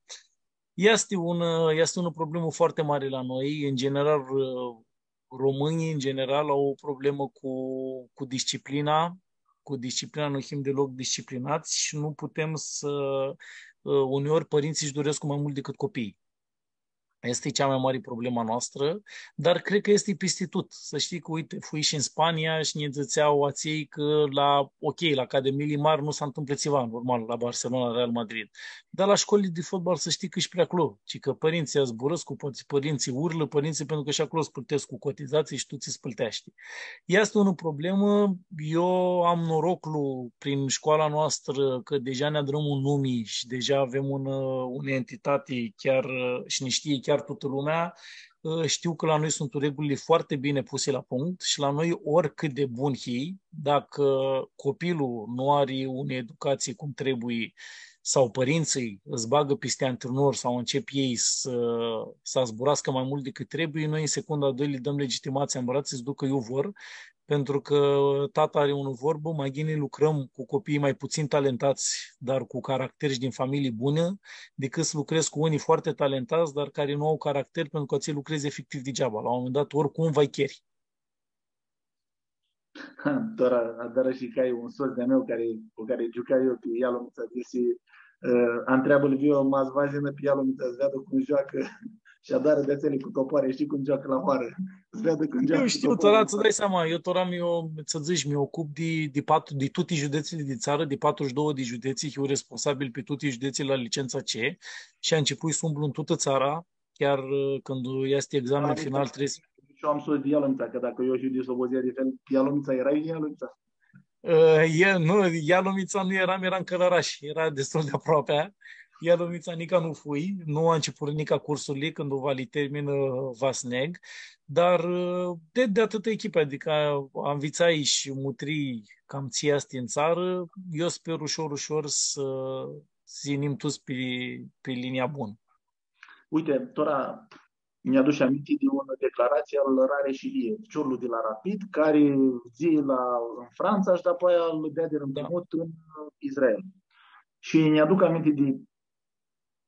Easti un, easti unã problemã foarte mari la noi. În general, românii, în general, au o problemă cu, cu disciplina. Cu disciplina nu him deloc disciplinați și nu putem să, uneori părinții își doresc mai mult decât copiii. Este cea mai mare problemă a noastră, dar cred că este peste tot. Să știi că, uite, fui și în Spania și ne dzãtsea atselj că la, ok, la academiile mari nu se întâmplă ceva, normal, la Barcelona, Real Madrid. Dar la școlile de fotbal să știi că și prea acolo, ci că părinții zburăscu, părinții urlă, părinții pentru că și acolo îți plătesc cu cotizații și tu ți plătești. Este o problemă, eu am noroclu prin școala noastră că deja ne adrăm un nume și deja avem un, uh, unã entitate chiar, uh, și ne știe chiar toată lumea. Uh, știu că la noi sunt regulile foarte bine puse la punct și la noi, oricât de bun hii, dacă copilul nu are ună educație cum trebuie sau părinții îți bagă peste antrenor sau încep ei să, să zburască mai mult decât trebuie, noi în secunda doi le dăm legitimația în brațe să ducă iu vor, pentru că tata are unã vorbă, mai ghini lucrăm cu copiii mai puțin talentați, dar cu caracter și din familii bune, decât să lucrezi cu unii foarte talentați, dar care nu au caracter, pentru că ți lucrezi efectiv degeaba. La un moment dat, oricum va-i cheri. Tora, adarã shi cã ai un sots di-a meu cari, cu cari giucai eu pi Ialomitsa, dzãsi, ã, ntreabã-l Vio, ma s-va yinã pi Ialomitsa s-veadã cum joacã shi adarã di-atseali cu topoari, shtii cum joacã la hoarã. S-veadã cum joacã. Eu shtiu, tora, tsã dai seama, eu tora mi, eu, tsã dzãc, mi ocup di, di patru, di tuti judetsili di tsarã, di patruzeci și două de județe, hiu responsabil pi tuti judetsili la licența C shi am început s-umblu în tutã tsara, chiar, ã, cãndu easti examen final, trebuie să... Eu am sots di Ialomitsa, cã dacã eu hiu di Slobozia di fel, Ialomitsa, erai Ialomitsa? Ã, e, nu, Ialomitsa nu eram, eram Călăraș, era destul de aproape. Ialomitsa nica nu fui, nu am început nica cursurile, cãndu va li termin, ã, va s-neg, dar, ã, di, di atãtã echipã, adicã anvitsai shi mutrii cam tsi easti tu tsarã, eu sper ușor, ușor s-, s-yinim tuts pi, pi linia bunã. Uite, tora nj-adush aminti di unã declaratsii al Rare Shilie, ficiorlu di la Rapid, cari fudzi la, tu Frantsa shi dapoaia lu deadi di împrumut tu Israel. Shi nj-aduc aminti di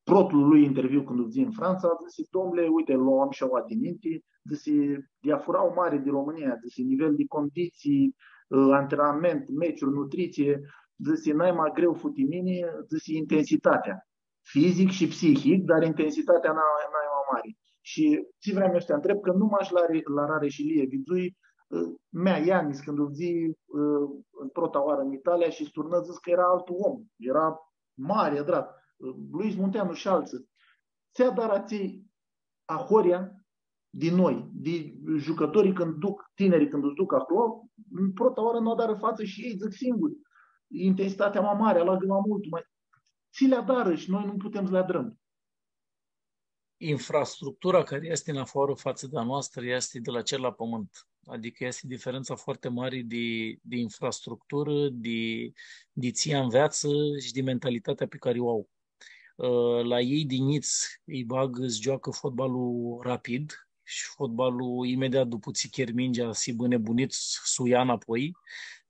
protlu lui interviu cãndu fudzi tu Frantsa, dzãsi, „Domnule, uite, lu am shi aua dininti”, dzãsi, „diafura mari di România”, dzãsi, „nivel di condiții, ã, antrenament, meciuri, nutriție”, dzãsi, „naima greu fu ti mini”, dzãsi, „intensitatea”. Fizic shi psihic, dar intensitatea na-, naima mari. Shi tsi vream eu s-ti ntreb, cã nu mash la, la Rare Shilie vidzui, ã, mea, Ianis, cãndu fudzi, ã, prota oarã tu Italia shi s-turnã, dzãsi cã era altu om, era mari, adrat, ã, Luis Munteanu shi altsã. Tsi adarã atselj ahoryea di noi, di jucãtorlji cãndu duc, tinirlji cãndu s-duc aclo, prota oarã nu adarã fatsã shi elj dzãc singuri. Intensitatea ma mari, alagã ma multu, ma tsi li adarã shi noi nu putem s-li adrãm. Infrastructura cari easti nafoarã fatsã di a noastrã easti di la cer la pãmãnt. Adicã easti diferentsa foarte mari di, di infrastructurã, di, di tsi anveatsã shi di mentalitatea pi cari u au. Ã, la elj di njits lji bagã s-gioacã fotbalul rapid shi fotbalul imediat dupã tsi cheri mingea, s-hibã nebunits, s-u ia nãpoi.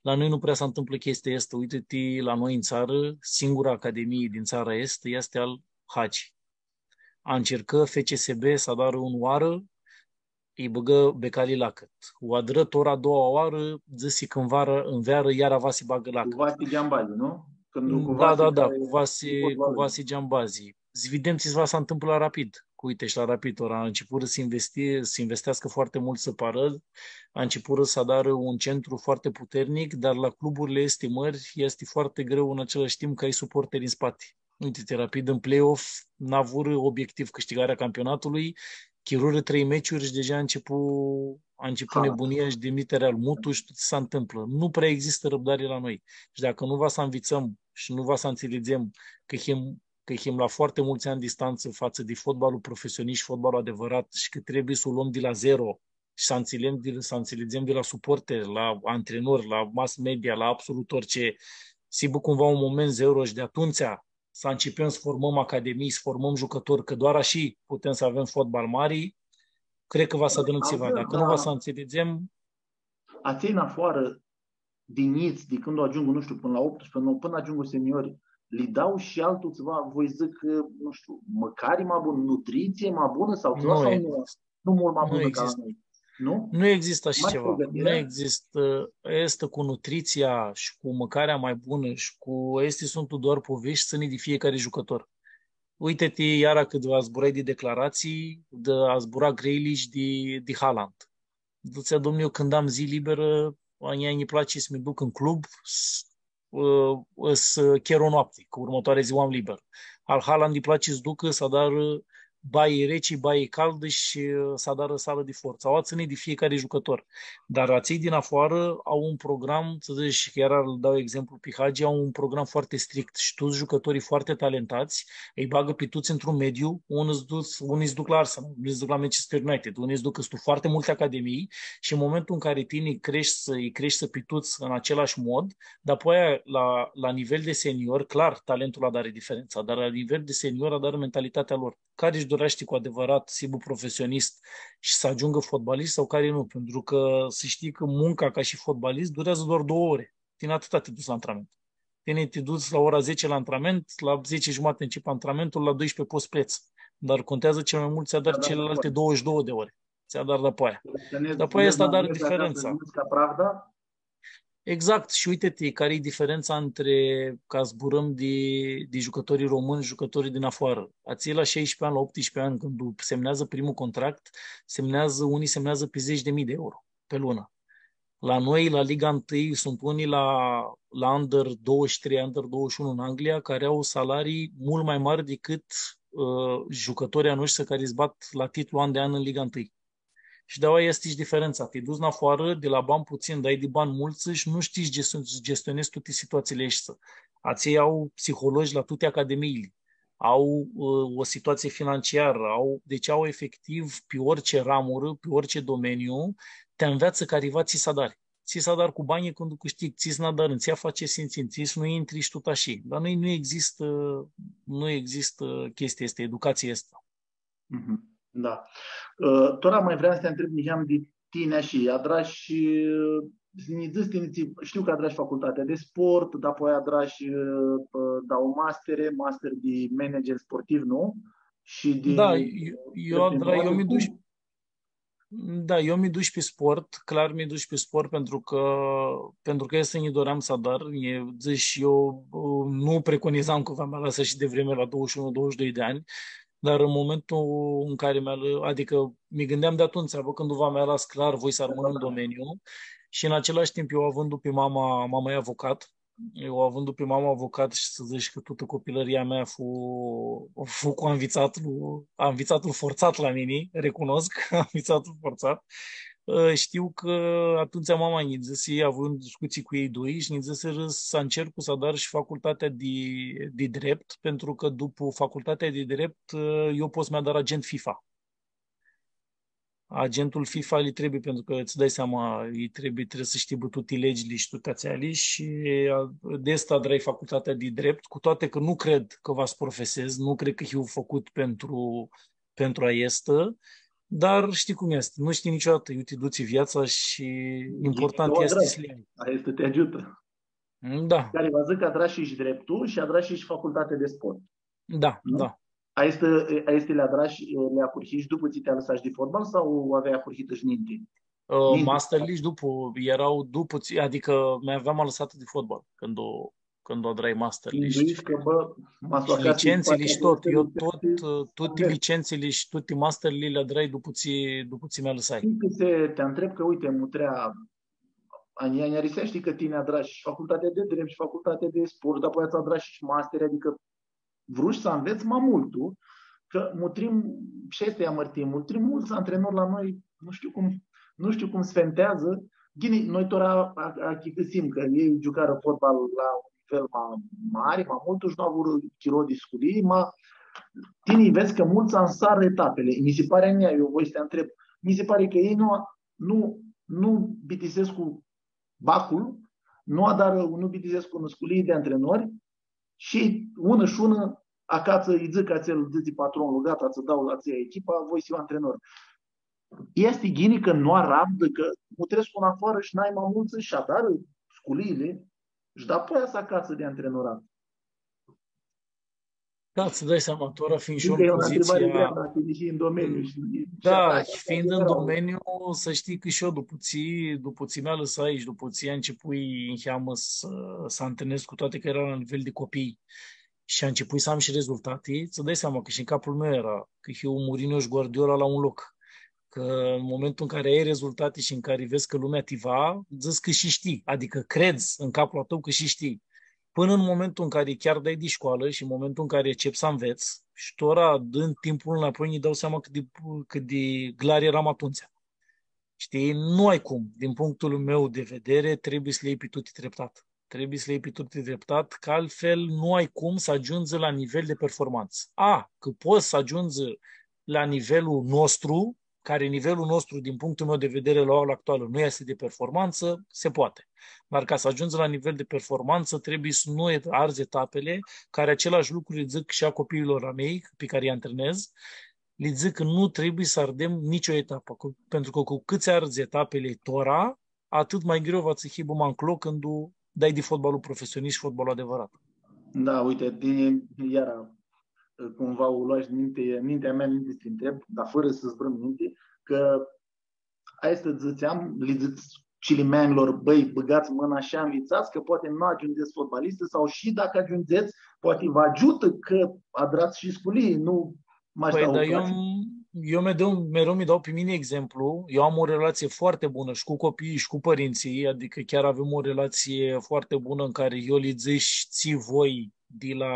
La noi nu prea s-ntãmplã chestia aestã. Uite-ti, la noi tu tsarã, singura academie din tsara aestã easti al Hagi. Ancercã F C S B s-adarã unã oarã, lji bãgã becali lacãt. U adrã tora a doua oarã, dzãsi cã tu varã, tu vearã, iara va s-bagã lacãt. Cu Vasi Giambazi, nu? Cãndu cu... Da, Vasi, da, da, cu Vasi, cu Vasi Giambazi. S-videm tsi va s-ntãmplã la Rapid. Cu, uite, shi la Rapid, tora a început să investi-, să investească foarte mult, să pară, a început să adară un centru foarte puternic, dar la cluburile este mări, este foarte greu în același timp că ai suporteri în spate. Uite-te, Rapid în play-off n-a avut obiectiv câștigarea campionatului, chirură trei meciuri și deja a început, a început nebunia și demiterea al Mutu și tot ce se întâmplă. Nu prea există răbdare la noi. Și dacă nu va să învățăm și nu va să înțelegem că him, că him la foarte mulți ani distanță față de fotbalul profesionist și fotbalul adevărat și că trebuie să o luăm de la zero, s-ãntsãljem di, s-ãntsãljem di la suporteri, la antrenori, la mass media, la absolut orice. S-hibã cumva un moment zero shi di atumtsea s-ãncepem s-formãm academii, s-formãm jucãtori, cã doar ashi putem s-avem fotbal mari, cred cã va s-adunãm tsiva. Altã, dacã nu va s-ãntsãlidzem, atselj nafoarã di njits, di cãndu agiungu, nu shtiu, pãnã la optsprezece, nouă, pãnã agiungu seniori, li dau shi altu tsiva, voi dzãc cã, nu shtiu, mãcari ma bunã, nutriție ma bunã sau tsiva, nu sau nu? Nu mult ma bunã ca la noi. Nu? Nu există așa ceva. Nu există. Este cu nutriția și cu mâncarea mai bună și cu... Este sunt doar povești, ține de fiecare jucător. Uite-te, iara cãt zburai di declaratsii, di a zbura Grealish di, di Haaland. Dzãtsea, domnule, eu cãndu am zi liberã, a njia nji place s-mi duc în club, s-, ã, s-cher o noapti, cã urmãtoarea zi u am liber. Al Haaland nji place s-ducã, s-adarã baie reci, baie caldã shi, ã, s-adarã salã di fortsã. Aoa tsãni di fiecare jucător. Dar atselj di nafoarã au un program, s-dzãc, cã iara lã dau exemplu pi Hagi, au un program foarte strict shi tuts jucătorii foarte talentați, îi bagă pe toți într-un mediu, unii s-duc, unii s-duc la Arsenal, unii s-duc la Manchester United, unii s-duc, sunt foarte multe academii și în momentul în care tine crești să îi crești pe toți în același mod, dar apoi la, la nivel de senior, clar, talentul ăla are diferența, dar la nivel de senior are mentalitatea lor. Care își dorește cu adevărat să aibă profesionist și să ajungă fotbalist sau care nu? Pentru că să știi că munca ca și fotbalist durează doar două ore. Tine atâta te duci la antrenament. Tine te duci la ora zece la antrenament, la zece jumate începe antrenamentul, la doisprezece poți pleci. Dar contează cel mai mult ți adari celelalte douăzeci și două de ore. Ți adari după aia. Dar după aia asta adari diferența. Exact. Și uite-te, care e diferența între, ca zburăm de, de jucătorii români, jucătorii din afară. Atselj la șaisprezece ani, la optsprezece ani, când semnează primul contract, semnează, unii semnează pe zeci de mii de euro pe lună. La noi, la Liga întâi, sunt unii la, la Under douăzeci și trei, Under douăzeci și unu în Anglia, care au salarii mult mai mari decât uh, jucătorii a noștri care îți bat la titlu an de an în Liga întâi. Și de-aia este și diferența. Te duci în afară, de la bani puțin, dai de bani mulți și nu știi să gestionezi toate situațiile astea. Atselj au psihologi la toate academiile. Au uh, o situație financiară, au, deci au efectiv pe orice ramură, pe orice domeniu, te înveață careva tsi s-adari. Tsi s-adari cu banii cãndu cãshtighi, tsi s-nu adari, tsi afaci s-tsãnj, tsi s-nu intri shi tut ashi. La noi nu există, nu există chestia asta, educația asta. Da. Ã, tora ma vream s-ti ntreb niheam di tini shi adrash, ã, s-nji dzãts tini, shtiu cã adrash facultatea de sport, dar apoi adrash, ã, da, o mastere, master di manager sportiv, nu? Shi di... Da, eu, eu, adra, eu mi dush, da, eu mi dush pi sport, clar mi dush pi sport pentru că, pentru că este nji doream s-adar, e, dzãsh, eu ã, nu preconizam cã va mi alasã ashi devreme la douăzeci și unu, douăzeci și doi de ani, dar în momentul în care mi-al-, adică mi gândeam de atunci, bă, cãndu va mi alas clar, voi s-armãn în domeniu. Și în același timp eu avându pi mama, mama e avocat, eu avându pi mama avocat shi s-dzãc cã tutã copilãria mea fu, fu cu anvitsatlu, anvitsatlu fortsat la mini, recunosc, anvitsatlu fortsat. Ã, shtiu cã atumtsea mama nji dzãsi, avui unã discutsii cu elj doi shi nji dzãsirã s-ancercu s-adar shi facultatea di, di drept, pentru cã dupã facultatea di drept, ã, eu pot s-mi adar agent FIFA. Agentul FIFA lji trebuie, pentru cã îți dai seama, lji trebuie, trebuie s-shtibã tuti legile shi tuti atseali shi, ã, di aestã adrai facultatea di drept, cu toate cã nu cred cã va s-profesez, nu cred cã hiu făcut pentru pentru aestã, dar shtii cum easti, nu shtii niciodată iu ti dutsi viatsa shi important easti s-li ai. Aestã ti agiutã. Da. Cari va dzãcã cã adrash shi dreptul shi adrash shi facultatea de sport. Da, da. Aestã, aestã li adrash, li ahurhish dupã tsi ti alãsash di fotbal sau aveai ahurhitã shi ninti? Ã, masterli shi dupã, eara dupã tsi, adicã mi aveam alãsatã di fotbal cãndu cãndu adrai masterli. Shi licentsili shi tot, eu tot, tuti licentsili shi tuti masterli li adrai dupã tsi, dupã tsi mi alãsai. Shtii cã ti ntreb cã, uite, mutrea, a njia nj-arisea, shtii cã tini adrash shi facultatea de drept shi facultatea de sport, dar apoi adrash shi master, adicã vrush s-anvets ma multu, cã mutrim, shi aestã e amãrtii, mutrim multsã antrenori la noi, nu shtiu cum, nu shtiu cum s-fenteadzã. Ghini, noi tora a-, a-, achicãsim cã elj giucarã fotbal la un nivel ma mari, ma multu, shi nu avurã chiro di sculii, ma tini vedz cã multsã ansarã etapili. Mi si pari a njia, eu voi s-ti ntreb, mi si pari cã elj nu, nu, nu bitisescu bacul, nu adarã, nu bitisescu unã sculii di antrenori, shi unã shi unã acatsã, lji dzãc atsel, dzãtsi patronlu, gata, tsã dau la tsia echipa, voi s-hiu antrenor. Easti ghini cã nu arãvdã, cã mutrescu tu afarã shi nai ma multsã shi adarã sculiili shi dapoaia s-acatsã di antrenorat. Da, tsã dai seama, tora fiind shi eu în poziția... Cred că e o întrebare grea, dar tine și în domeniu, știi? Da, fiind în domeniu, să știi că și eu, după tsi, după tsi mi-alãsai shi dupã tsi ãncepui niheamã s-, s-antrenez, cu toate cã eara la nivel di copii shi ãncepui s-am shi rezultate, tsã dai seama cã shi în capul meu eara cã hiu Mourinho shi Guardiola la un loc. Cã în momentul în care ai rezultate și în care vezi că lumea ti va, dzãts cã shi shtii, adică credz în capul tău cã shi shtii. Pãnã în momentul în care chiar dai di scoalã shi în momentul în care începi s-anvets, shi tora, dând timpul înapoi, nji dau seama cãt di, cãt di glar eram atumtsea. Shtii, nu ai cum. Din punctul meu de vedere, trebuie să le iei pe toate treptat. Trebuie să le iei pe toate treptat, că altfel nu ai cum să ajungi la nivel de performanță. A, că poți să ajungi la nivelul nostru, care nivelul nostru, din punctul meu de vedere, la ora actuală, nu este de performanță, se poate. Dar ca să ajungi la nivel de performanță, trebuie să nu arzi etapele, care același lucru le zic și a copiilor a mei, pe care îi antrenez, le zic că nu trebuie să ardem nicio etapă, cu, pentru că cu cât ți arzi etapele tora, atât mai greu va ți hibã ma nclo cãndu dai di fotbalul profesionist shi fotbalul adevărat. Da, uite, tine, iara, cumva o luash di minti, mintea mea, minti s-ti ntreb, dar fărã s-zburãm minti, cã aestã dzãtseam, li dzãts cilimeanjlor, bãi, bãgats mãna shi anvitsats, cã poati nu agiundzets fotbalisti sau shi dacã agiundzets, poati vã agiutã cã adrats shi sculii, nu mash... Păi, dar eu, eu mereu, mereu mi dau pe mine exemplu. Eu am o relație foarte bună și cu copiii și cu părinții, adică chiar avem o relație foarte bună în care eu le zic tsi voi de la,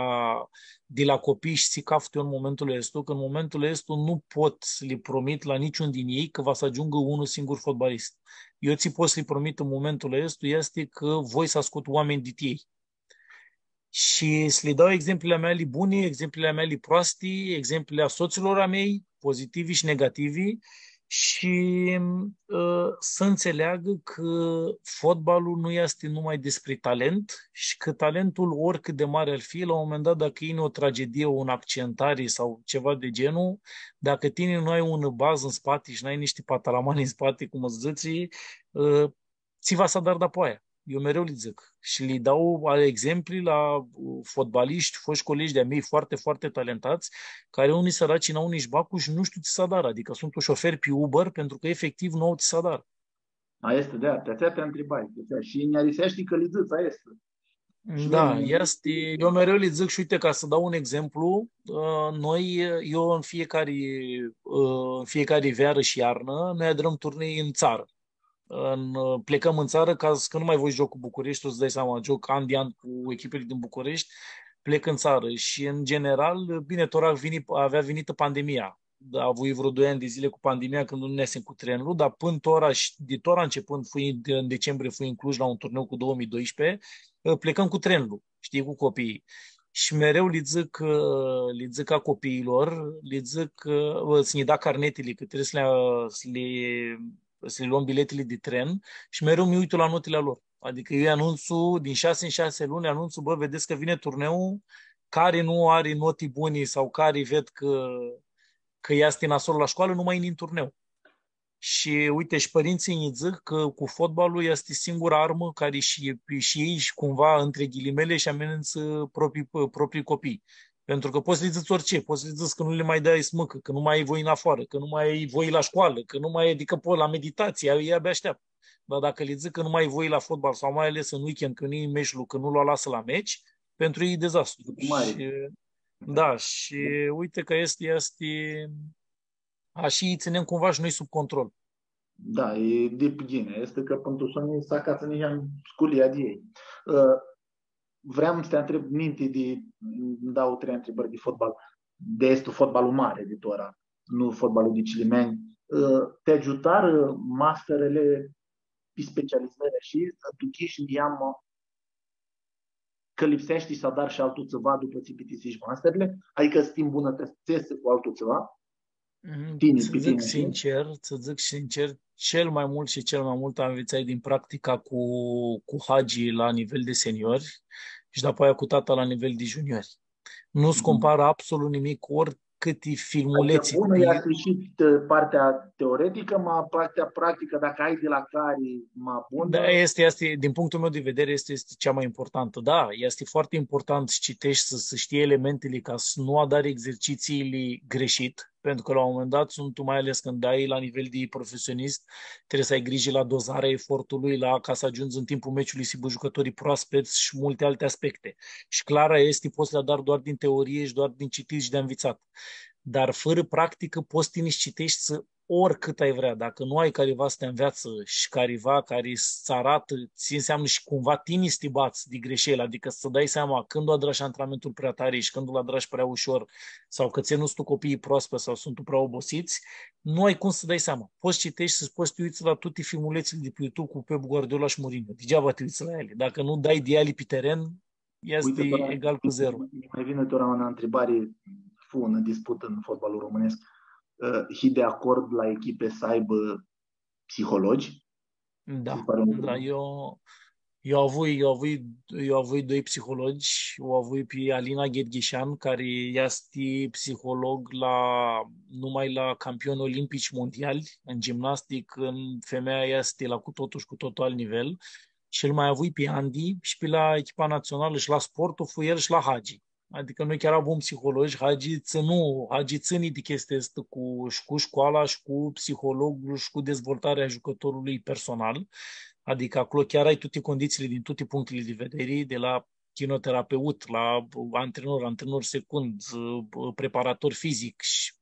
de la copii și tsi caftă eu în momentul ăsta, că în momentul ăsta nu pot să le promit la niciun din ei că va să ajungă unul singur fotbalist. Eu tsi pot să le promit în momentul ăsta este că voi să scot oameni de ei. Și să le dau exemplele mele bune, exemplele mele proaste, exemplele a soților a mei, pozitivi și negativi, și, ă, să înțeleagă că fotbalul nu este numai despre talent și că talentul, oricât de mare ar fi, la un moment dat, dacă e o tragedie, o accidentare sau ceva de genul, dacă tine nu ai un bază în spate și n-ai niște patalamani în spate, cum îți zice, ă, tsi va s-adari dapoaia. Eu mereu li dzãc. Shi li dau a-, exempli la, uh, fotbaliști, foști colegi de-a mei foarte, foarte talentați, care unii săraci n-au nici bacul și nu știu tsi s-adarã. Adică sunt șoferi pe Uber pentru că efectiv nu au tsi s-adarã. Aestã, da, ti atsea ti ntribai, ti atsea. Shi nj-, ariseashti cã li dzãts, aestã. Da, easti, eu mereu li dzãc și uite, ca să dau un exemplu, uh, noi, eu în fiecare, uh, în fiecare veară și iarnă, noi adrăm turnee în țară. În, uh, plecăm în țară, ca să, că nu mai voi joc cu București, îți dai seama, joc an de an cu echipele din București, plec în țară și, în general, bine, tora vini, avea venită pandemia. Da, avui vreo doi ani de zile cu pandemia, când nu neasem cu trenul, dar până tora și de tora începând, fui de, în decembrie, fui în Cluj la un turneu cu două mii doisprezece, plecăm cu trenul, știi, cu copiii. Și mereu li dzãc, uh, li dzãc a copiilor, li dzãc, uh, să ne da carnetele, că trebuie să le, să le, să le luăm biletele de tren și mereu mi uit la notele a lor. Adică eu anunțul, din șase în șase luni, anunțul, bă, vedeți că vine turneul, care nu are noti buni sau care ved că, că este nasol la școală, nu mai e în turneu. Shi, uite, shi pãrintsãlj nji dzãc cã cu fotbalul easti singura armã cari shi, shi elj shi cumva, între ghilimele, shi amenintsã proprii, proprii copii. Pentru că poți să le zici orice, poți să le zici că nu le mai dai să mănâncă, că nu mai ai voi în afară, că nu mai ai voi la școală, că nu mai ai, adică poți la meditație, ei abia așteaptă. Dar dacă le zic că nu mai ai voi la fotbal sau mai ales în weekend, când e meciul, că nu-l lasă la meci, pentru ei e dezastru. Mare. Și, da, și uite că este, este, ashi lji tsãnem cumva shi noi sub control. Da, e dip ghini. Easti cã pãn tu soni s-acatsã niheam sculia di elj. Ã, vream s-ti ntreb ninti di, dauã, trei ntribãri di fotbal, di aestu fotbalul mari di tora, nu fotbalul di cilimeanj. Ã, ti agiutarã masterele pi specializãri shi s-aduchish niheam cã lipseashti s-adari shi altu tsiva dupã tsi bitisish masterele? Adicã s-ti mbunãtãtseshti cu altu tsiva? Mhm. Tini, pi tini, sincer, tsã dzãc sincer, cel mai mult și cel mai mult am învățat din practica cu, cu Hagi la nivel de seniori și după aia cu tata la nivel de juniori. Nu se compară absolut nimic, ori cãti filmulețe. Adică bună e și partea teoretică, ma partea practică, dacă ai de la care, ma bună. Da, este, este, din punctul meu de vedere, este, este cea mai importantă. Da, este foarte important să citești, să, să știi elementele ca să nu adari exercițiile greșit, pentru că la un moment dat sunt, mai ales când dai la nivel de profesionist, trebuie să ai grijă la dozarea efortului, la ca să ajungi în timpul meciului să jucătorii proaspeți și multe alte aspecte. Și clar este, poți să le adari doar din teorie și doar din citit și de învățat. Dar fără practică poți tini să citești să oricât ai vrea, dacă nu ai cariva să te înveață și cariva care să-ți arată ce înseamnă și cumva tini să te bați de greșeli, adică să dai seama când o adrași antrenamentul prea tare și când îl adrași prea ușor sau că ți nu sunt copiii proaspeți sau sunt prea obosiți, nu ai cum să dai seama. Poți să citești și poți să te uiți la toate filmulețele de pe YouTube cu Pep Guardiola și Mourinho. Degeaba te uiți la ele. Dacă nu dai de ele pe teren, este egal cu zero. Mai vine tora unã întrebare, fu unã disputã în fotbalul românesc. Ã, hii de acord la echipe să aibă psihologi? Da, da, eu, eu avui, eu avui, eu avui doi psihologi, eu avui pe Alina Gherghișan, care este psiholog la, numai la campioni olimpici mondiali în gimnastic, în femeia este la cu totul și cu totul alt nivel, și îl mai avui pe Andy și pe la echipa națională și la sportul, fu el și la Hagi. Adică noi chiar avem psihologi, Hagi ținu, Hagi ține de chestia asta cu, și cu școala, și cu psihologul, și cu dezvoltarea jucătorului personal. Adică acolo chiar ai toate condițiile din toate punctele de vedere, de la chinoterapeut, la antrenor, antrenor secund, preparator fizic și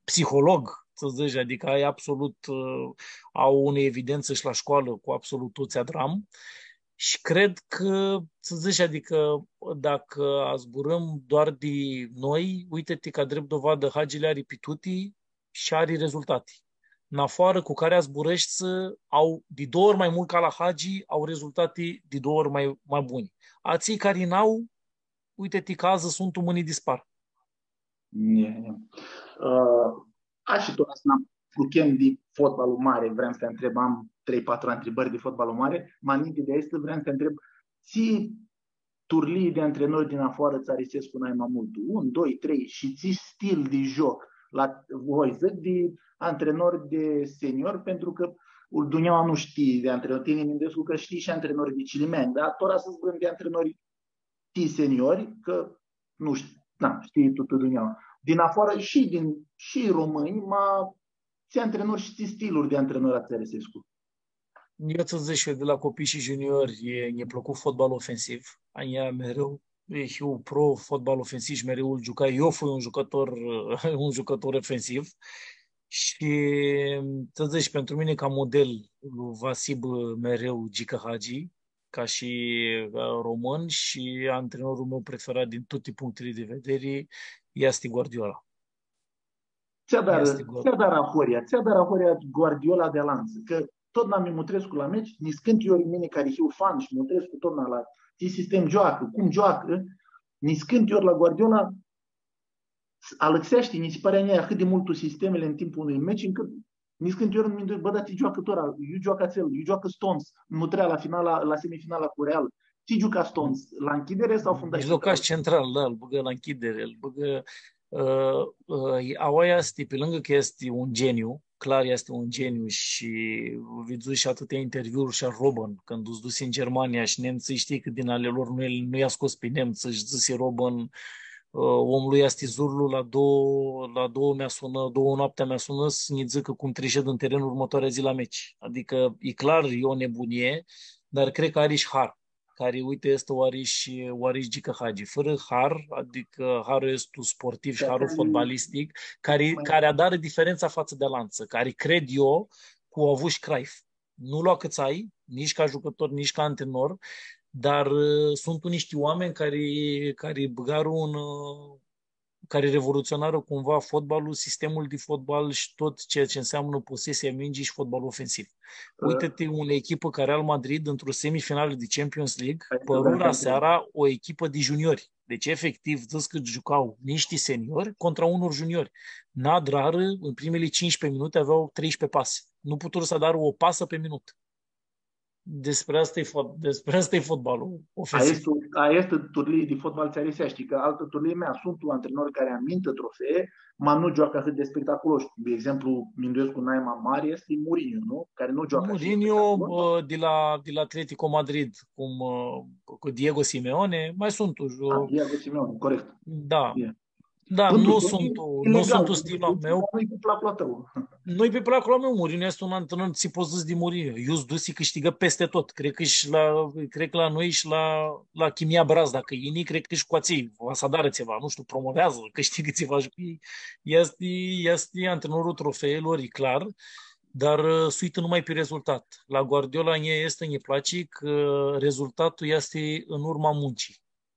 psiholog, să zici, adică ai absolut, ă, au unã evidență și la școală cu absolut toți adram. Și cred că, să zici, adică dacă zburăm doar de noi, uite-te ca drept dovadă, Hagi le ari pe tuti și ari rezultate. În afară cu care zburăști au de două ori mai mult ca la Hagi, au rezultate de două ori mai, mai bune. Atsei care n-au, uite-te că azi sunt mãni dispar. E, e. Ã, a, shi tu asta, apuchem di fotbalul mare, vream să te întreb, am trei, patru întrebări de fotbalul mare, ma ninti di aestã vream să te întreb, tsi turlii di antrenori din afară ți arisescu nai ma multu? Un, doi, trei, shi tsi stil di joc? La voi, zic, di antrenori di senior, pentru că dunjaua nu știi de antrenori, tini minduescu că știi și antrenori di cilimeanj, dar tora s-zburãm di antrenori ti seniori, cã, nu shtiu, na, shtii tutã dunjaua. Din afarã shi din, shi romãnj, ma tsi antrenori shi tsi stiluri di antrenori ts-ari arisescu? Eu tsã dzãc, eu di la copii shi juniori, e, nji plãcu fotbal ofensiv. A njia mereu, e, hiu pro fotbal ofensiv shi mereu lu giucai. Eu fui un jucător, un jucător ofensiv. Shi, tsã dzãc, pentru mine, ca model, va s-hibã mereu Gica Hagi, ca shi, ã, român, shi antrenorul meu preferat din tuti punctili di vederi easti Guardiola. Tsi adarã, easti Guardiola. Tsi adarã ahoryea, tsi adarã ahoryea Guardiola di alantsã? Cã totna mi mutrescu la meci, niscãnti ori mini cari hiu fan shi mutrescu totna la tsi sistem gioacã, cum gioacã, niscãnti ori la Guardiola s-, alãxeashti, nji si pari a njia ahãt di multu sistemili tu timpul unui meci, ncãt niscãnti ori mi minduescu, bã, dar tsi gioacã tora, iu gioacã atsel, iu gioacã Stones, mutrea la finala, la semifinala cu Real. Tsi giuca Stones, la nchidere sau fundash central? Mijlocash central, da, lu bãgã la nchidere, lu bãgã, ã, ã, aoa easti, pi lãngã cã easti un geniu, clar easti un geniu shi vidzui shi atãtea interviuri shi al Robben, cãndu s-dusi tu Germania shi nemtsãlj, shtii cã din ale lor nu, el nu lj-a scos pi nemtsã, shi dzãsi Robben, ã, omlu easti zurlu la doauã, la doauã mi sunã, doauã noaptea mi sunã s-nji dzãcã cum trished tu teren urmãtoarea dzi la meci. Adicã, e clar, e o nebunie, dar cred cã ari shi har. Cari, uite, easti oarã shi, oarã shi Gica Hagi. Fãrã har, adicã harul aestu sportiv shi harul fotbalistic, cari, cari adarã diferentsa fatsã di alantsã, cari cred eu cã u avu shi Cruyff. Nu lu acãtsai, nitsi ca jucãtor, nitsi ca antrenor, dar, ã, suntu nishti oaminj cari, cari bãgarã un, ã, cari revoluționarã cumva fotbalul, sistemul di fotbal shi tot ceea ce înseamnă posesia mingii și fotbalul ofensiv. Ã, uite-te, unã echipã ca Real Madrid într-o semifinală de Champions League, pãrurã seara o echipă de juniori. Deci, efectiv, dzãts cã giucau nishti seniori contra unor juniori. N-adrarã, în primele cincisprezece minute aveau treisprezece pase. Nu puturã s-adarã o pasă pe minut. Despre asta e fot-, despre asta e fotbalul, o fi. Aestã, aestã turlii di fotbal tsi ariseashti, cã altã turlii mea, suntu antrenori cari amintã trofee, ma nu gioacã ahãt di spectaculos. De exemplu, minduescu, naima mari easti Mourinho, nu? Cari nu gioacã ahãt di Mourinho, spectaculos. Ã, di la, di la Atletico Madrid, cum, ã, cu Diego Simeone, mai suntu, Ah, Diego Simeone, corect. Da. E. Da, Până nu tu suntu, e nu legal, suntu e stilul legal, meu. Nu-i pe placul a tău. Nu-i pe placul a meu, Mourinho easti un antrenor, tsi pots dzãts di Mourinho. Iu s-dusi, cãshtigã peste tot. Cred cã shi la, cred cã la noi shi la, la Chimia Braz, dacã yini, cred cã shi cu atselj va s-adarã tsiva, nu shtiu, promoveadzã, cãshtigã tsiva. Shi easti, easti antrenorul trofeilor, e clar, dar, ã, s-uitã numai pi rezultat. La Guardiola, nji easti, nji place cã rezultatul easti în urma muncii,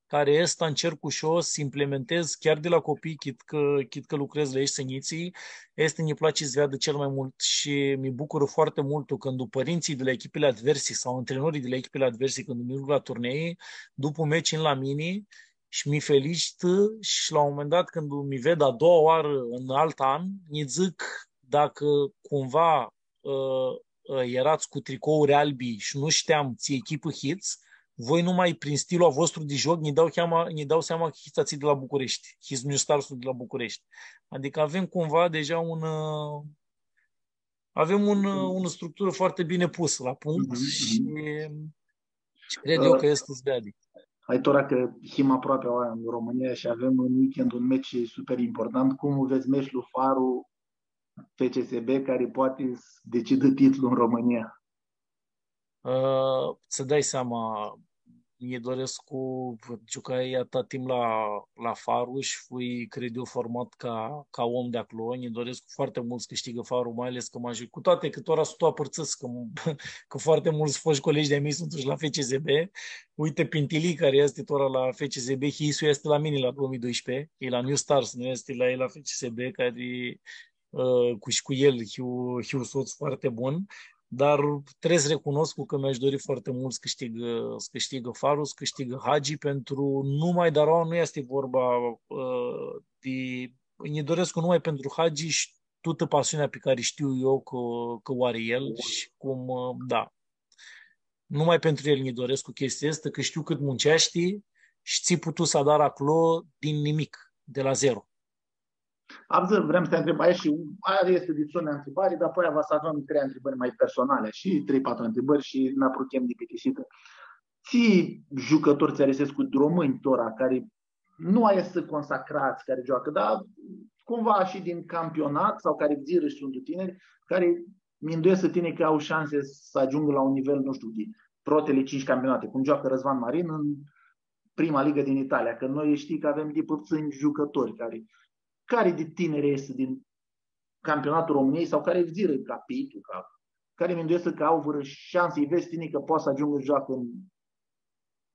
cari aestã ncercu shi eu s-implementez chiar di la copii, chit cã, chit cã lucredz la elj sãnjitslji, aestã nji place s-veadã cel mai mult shi mi bucurã foarte mult cãndu pãrintsãlj di la echipele adverse sau antrenorii di la echipele adverse, cãndu mi duc la turnee, dupã meci yin la mini shi mi felicitã shi la un moment dat, cãndu mi ved a doua oarã în alt an, nji dzãc, dacã cumva ã, ã, earats cu tricouri albi shi nu shteam tsi echipã hits, voi numai prin stilul a vostru di joc nji dau seama, nji dau seama cã hits atselj di la Bucureshti, hits New Stars-ul di la Bucureshti. Adicã avem cumva deja un, ã, avem un, ã, unã structurã foarte bine pusã la punct Mhm, shi, mhm. shi cred eu cã easti s-veadi. Hai, tora cã him aproapi aoa tu Romãnia shi avem tu weekend un meci super important. Cum vedz meciul Faru F C S B, cari poati s-decidã titlul tu Romãnia? Ã, tsã dai seama, nji dorescu, giucai atâta timp la, la Faru shi fui, cred eu, format ca, ca om di aclo. Nji dorescu foarte mult s-cãshtigã Faru, mai ales cã m-am jucat, cu toate cã tora suntu apãrtsãts, cã, cã foarte multsã foshti colegi di-a mei suntu shi la F C S B. Uite, Pintilii, cari easti tora la F C S B, hiisu easti la mini la doauã mii doisprezece, e la New Stars, nu easti la el la F C S B, cari, ã, cu, shi cu el hiu, hiu sots foarte bun, dar trebuie s-recunoscu cã mi-ash dori foarte mult s-cãshtigã, s-cãshtigã Faru, s-cãshtigã Hagi, pentru numai, dar nu easti vorba, ã, di, nji dorescu numai pentru Hagi shi tutã pasiunea pi cari shtiu eu cã, cã u ari el shi cum, ã, da. Numai pentru el nji dorescu chestia aestã, cã shtiu cãt munceashti shi tsi putu s-adarã aclo din nimic, di la zero. Avdzã, vream s-ti ntreb, ai shi, aia easti di soni ntribari, dar apoi va s-avem trei ntribãri mai personali shi trei, patru ntribãri shi nã apruchem di bitisitã. Tsi jucãtori tsã ariseashti cu romãnj tora, cari nu aescu consacrats, cari gioacã, dar cumva shi din campionat sau cari vdzirã shi suntu tiniri, cari minduescu tini cã au shanse s-agiungã la un nivel, nu shtiu, di protili tsintsi campionate, cum gioacã Răzvan Marin în prima ligă din Italia, cã noi shtii cã avem di pãptsãnj jucãtori cari, cari di tiniri easti din campionatul României sau cari vdzirã ca Pitu, ca, cari minduescu cã au vãrã shansã, lji vedz tini cã poati s-agiungã s-gioacã în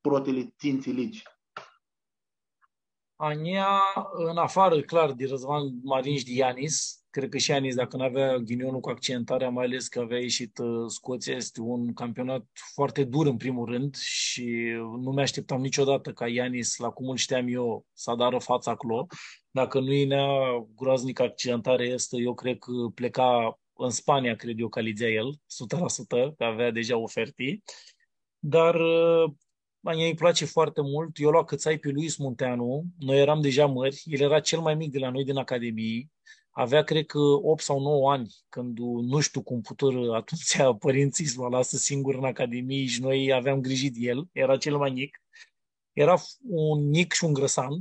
protili tsintsi ligi. A njia, în afară, clar, di Răzvan Marin shi di Ianis, cred cã shi Ianis, dacã nu avea ghinionlu cu accidentarea, mai ales cã avea ishit, ã, Scoția, easti un campionat foarte dur, în primul rând, shi nu mi-ashteptam niciodată ca Ianis, la cum îl știam eu, s-adarã fatsa aclo. Dacã nu yinea groaznic accidentarea aestã, eu cred cã pleca în Spania, cred eu, cã alidzea el, sutã la sutã, cã avea deja oferti. Dar, ã, a njia nji place foarte mult. Eu lu acãtsai pi Luis Munteanu, noi eram deja mãri, el era cel mai mic de la noi din Academie, avea, cred cã, opt sau nouă ani, cãndu, nu shtiu cum puturã atumtsea pãrintsãlj s-lu alasã singur în Academie shi noi aveam grijă de el, era cel mai mic. Era f-, un njic shi un grãsan,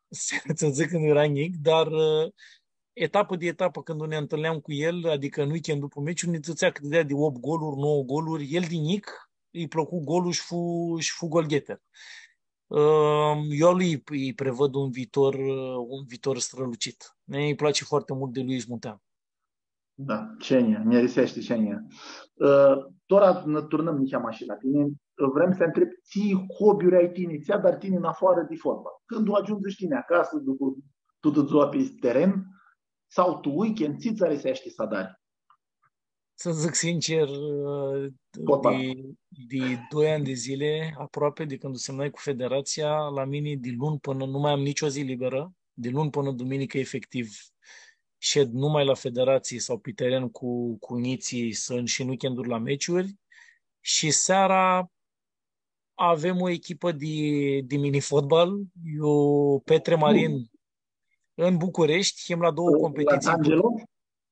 s-dzãc, cãndu era njic, dar, ã, etapã di etapã, cãndu nã întâlneam cu el, adicã în weekend dupã meciuri, nã dzãtsea cã dãdea di optu goluri, nouă goluri, el di njic lji plãcu golul shi fu, shi fu golgheter. Ã, eu lui îi prevăd un viitor, ã, un viitor strălucit. Mie îmi place foarte mult de Luis Munteanu. Da, shi a njia, nj-ariseashti shi a njia. Ã, tora nã turnãm niheamã shi la tini. Vrem s-ti ntreb, tsi hobby-uri ai tini, tsi adari tini în afară de fotbal? Cãndu agiundzi tini acasã, dupã tutã dzua pi teren, sau tu weekend, tsi tsã ariseashti s-adari? Să zic sincer, ã, fotbal. De, de doi ani de zile, aproape, de când semnai cu federația, la mine de luni până, nu mai am nicio zi liberă, de luni până duminică, efectiv, shed numai la federație sau pe teren cu, cu njitslji, sunt și în weekenduri la meciuri. shi seara avem o echipã di, di mini-fotbal, iu Petre Marin, în București, him la doauã competiții. La D'Angelo?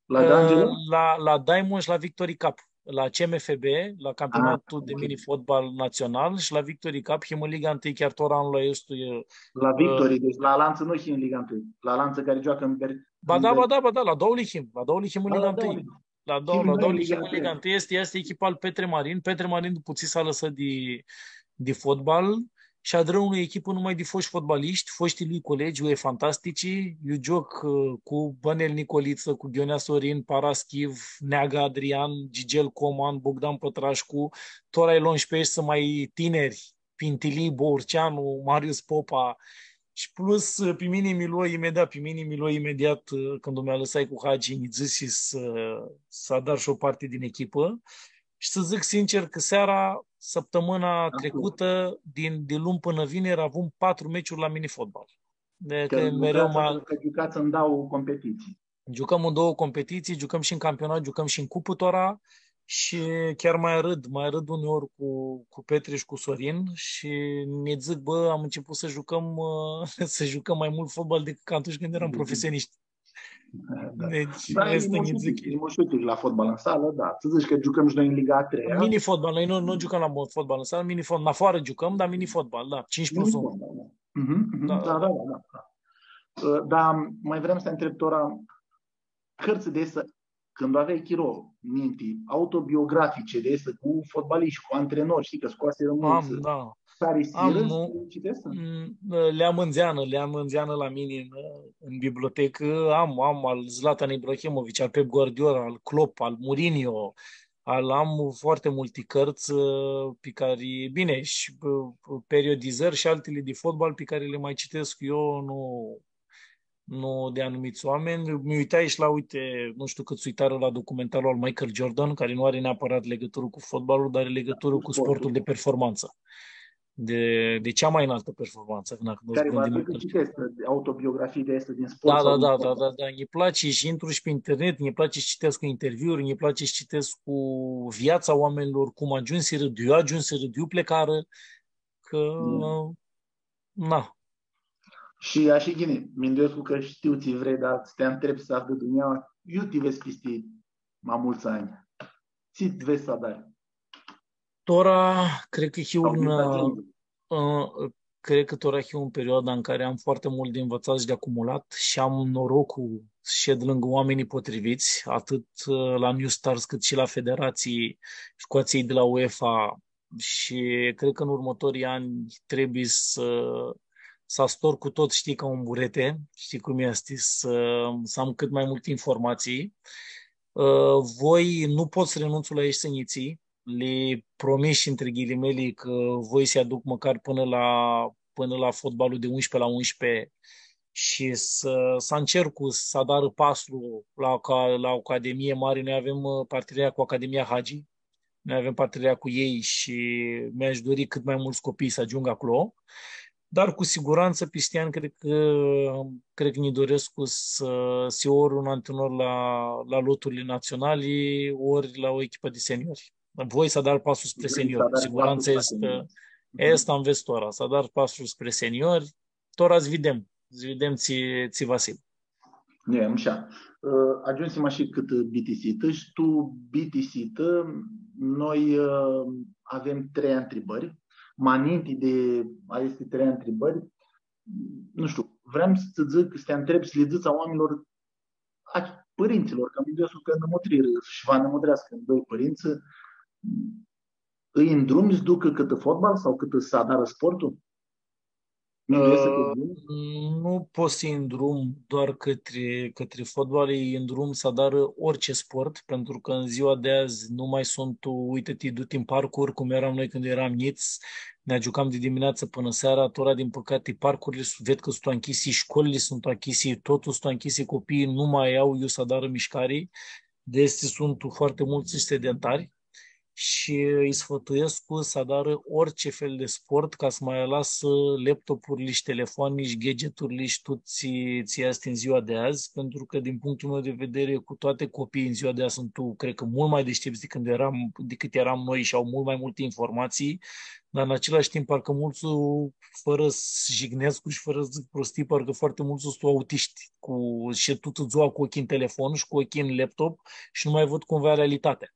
La D'Angelo? La, la Diamond shi la Victory Cup, la C M F B, la campionatul de mini-fotbal național shi la Victory Cup, him în Liga întâi chiar tora anul aestu, e, la Victory, deci la alantsã nu him în Liga întâi, la alantsã cari joacă în Ber-, ba da, ba da, ba da, la doauãli him, la doauãli him în Liga întâi. La doauãli, la doauãli him în Liga întâi. Easti, easti echipa al Petre Marin. Petre Marin, dupã tsi s-alãsã di, di fotbal, shi adrã unã echipã numai di foști fotbaliști, foștii lui colegi, e fantastici. Eu joc, ã, cu Bănel Nicoliță, cu Ghionea Sorin, Paraschiv, Neaga Adrian, Gigel Coman, Bogdan Pătrașcu, tora lom shi pi aeshti mai tiniri, Pintilii Bourceanu, Marius Popa. Shi plus, pi mini mi lo imediat, pi mini mi lo imediat, ã, cãndu mi alãsai cu Hagi, nji dzãsi s-, s-adar shi o parti din echipã. Shi s-dzãc sincer cã seara, sãptãmãna tricutã, din, di luni pãnã vineri, avum patru meciuri la mini-fotbal. Di cã mereu ma- cã jucats în doauã competiții. Jucãm în doauã competiții, jucãm shi în campionat, jucãm shi în cupã tora shi chiar ma arãd, ma arãd uneori cu, cu Petri shi cu Sorin shi nã dzãc, bã, am început să jucăm, ã, să jucăm mai mult fotbal decât ca atunci când eram profesioniști. Da. Deci, da, asta e nji dzãc. E mushuti la fotbal în sală, da. Să zici că jucăm și noi în Liga a treia. Mini-fotbal, noi nu, nu jucăm la fotbal în sală, mini-fotbal, în afară jucăm, dar mini-fotbal, da, cinci plus unu. Mini-fotbal, da. Mhm, mhm. Da, da, da, da, da. Ã, dar mai vream să te întreb, tora, cărți de să, când aveai chiro, minti, autobiografice de să, cu fotbaliști, cu antrenori, știi că scoase români. Am, da. Am, nu, le am în zeană, le am în zeană la mine în, în bibliotecă. Am, am al Zlatan Ibrahimovic, al Pep Guardiola, al Klopp, al Mourinho, al, am foarte multe cărți, ă, pe care, bine, și, ă, periodizări și altele de fotbal pe care le mai citesc eu, nu, nu de anumiți oameni. Mi uitai și la, uite, nu știu cât s-uitarã la documentarul al Michael Jordan, care nu are neapărat legătură cu fotbalul, dar are legătură cu sportul de performanță. De, de cea mai înaltă performanță. Care va să citesc autobiografii de astea din sport. Da, da, da, da, da. Îmi place și intru și pe internet, îmi place și citesc cu interviuri, îmi place și citesc cu viața oamenilor, cum agiumsirã, de iu agiumsirã, de iu plecarã, cã, na. Shi ashi ghini, minduescu cã shtiu tsi vrei, dar s-ti ntreb s-aflã dunjaua, iu ti vedz pisti ma multsã anj? Tsi vrei s-adari? Tora, cred cã hiu un, ã, cred cã tora hiu în perioada în care am foarte mult de învățat și de acumulat și am norocul să shed lângă oamenii potriviți, atât, ã, la New Stars, cât și la federații, și cu atselj de la UEFA, shi cred cã în următorii ani trebuie să, să astor cu tot, știi, ca un burete, știi cum este, să, să am cât mai multe informații. Ã, voi, nu pot să renunț la aeshti sãnjitsii, li promish, între ghilimele, cã voi s-lji aduc mãcar pãnã la, pãnã la fotbalul de unsprezece la unsprezece shi s-, s-ancercu s-adarã paslu la aca-, la Academie Mari. Noi avem, ã, parteneria cu Academia Hagi. Noi avem parteneria cu ei shi mi-aș dori cât mai mulți copii să ajungă acolo. Dar cu siguranță, pisti anj, cred cã, cred cã nji dorescu s-, s-hiu ori un antrenor la, la loturile naționale, ori la o echipă de seniori. Voi s-adar paslu spre seniori. Cu siguranță este, asta am vrea tora, s-adar paslu spre seniori, tora s-videm, s-videm tsi, tsi va s-hibã. Nu, e, ashi. Ã, agiumsim ashi cãtã bitisitã shi tu bitisitã, noi, ã, avem trei ntribãri. Ma ninti di aesti trei ntribãri, nu shtiu, vream s-dzãc, s-ti ntreb, s-li dzãts a oaminjlor, a pãrintsãlor, cã minduescu cã nã mutrirã shi va nã mutreascã doi pãrintsã, ãlj ndrumi s-ducã cãtã fotbal sau cãtã s-adarã sportul? Ã, nu pot s-lji ndrum doar cãtã, cãtã fotbal, lji ndrum s-adarã orice sport, pentru că în ziua de azi nu mai sunt, uite-te, du-te în parcuri, cum eram noi când eram njits, ne jucam de dimineață până seara, tora, din păcate, parcurile s-, ved că sunt închise, școlile sunt închise, totul sunt închise, copiii nu mai au iu s-adarã mișcare, de este sunt foarte mulți sedentari. shi ãlj sfãtuescu s-adarã orice fel de sport ca s-ma alasã laptopurli shi telefoanili shi gadgeturli shi tut tsi, tsi easti tu dzua di adzã, pentru cã, din punctul meu de vedere, cu toate copiii tu dzua di adzã suntu, cred cã, mult mai deștepți de când eram, decât eram noi și au mult mai multe informații, dar în același timp parcã multsã, fărã s-jignescu shi fărã s-dzãc prostii, parcã foarte multsã suntu autiști cu, shi tutã dzua cu ochii în telefon și cu ochii în laptop și nu mai văd cumva realitatea.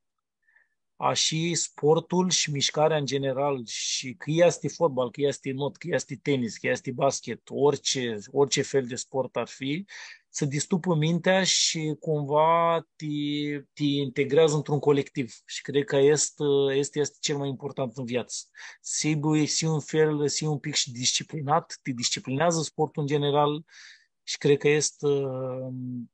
A, shi sportul shi mishcarea în general, shi cã easti fotbal, cã easti not, cã easti tenis, cã easti basket, orice, orice fel de sport ar fi, tsã distupã mintea shi cumva ti, ti integrează într-un colectiv. Shi cred cã este, este, este cel mai important în viață. Sigur, e și un fel, și un pic și disciplinat, te disciplinează sportul în general, shi cred cã este,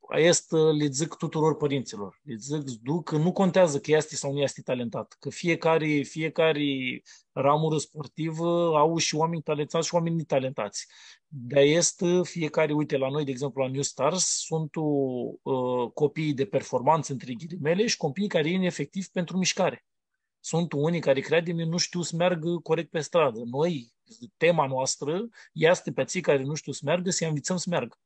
este, le zic tuturor părinților, le zic, duc, nu contează că este sau nu este talentat, că fiecare, fiecare ramură sportivă au și oameni talentați și oameni netalentați. Dar este fiecare, uite, la noi, de exemplu, la New Stars, sunt uh, copiii de performanță, între ghilimele, și copiii care vin efectiv pentru mișcare. Sunt unii care, crede-mi, nu știu să meargă corect pe stradă. Noi, tema noastră este pe cei care nu știu să meargă, să-i învățăm să meargă.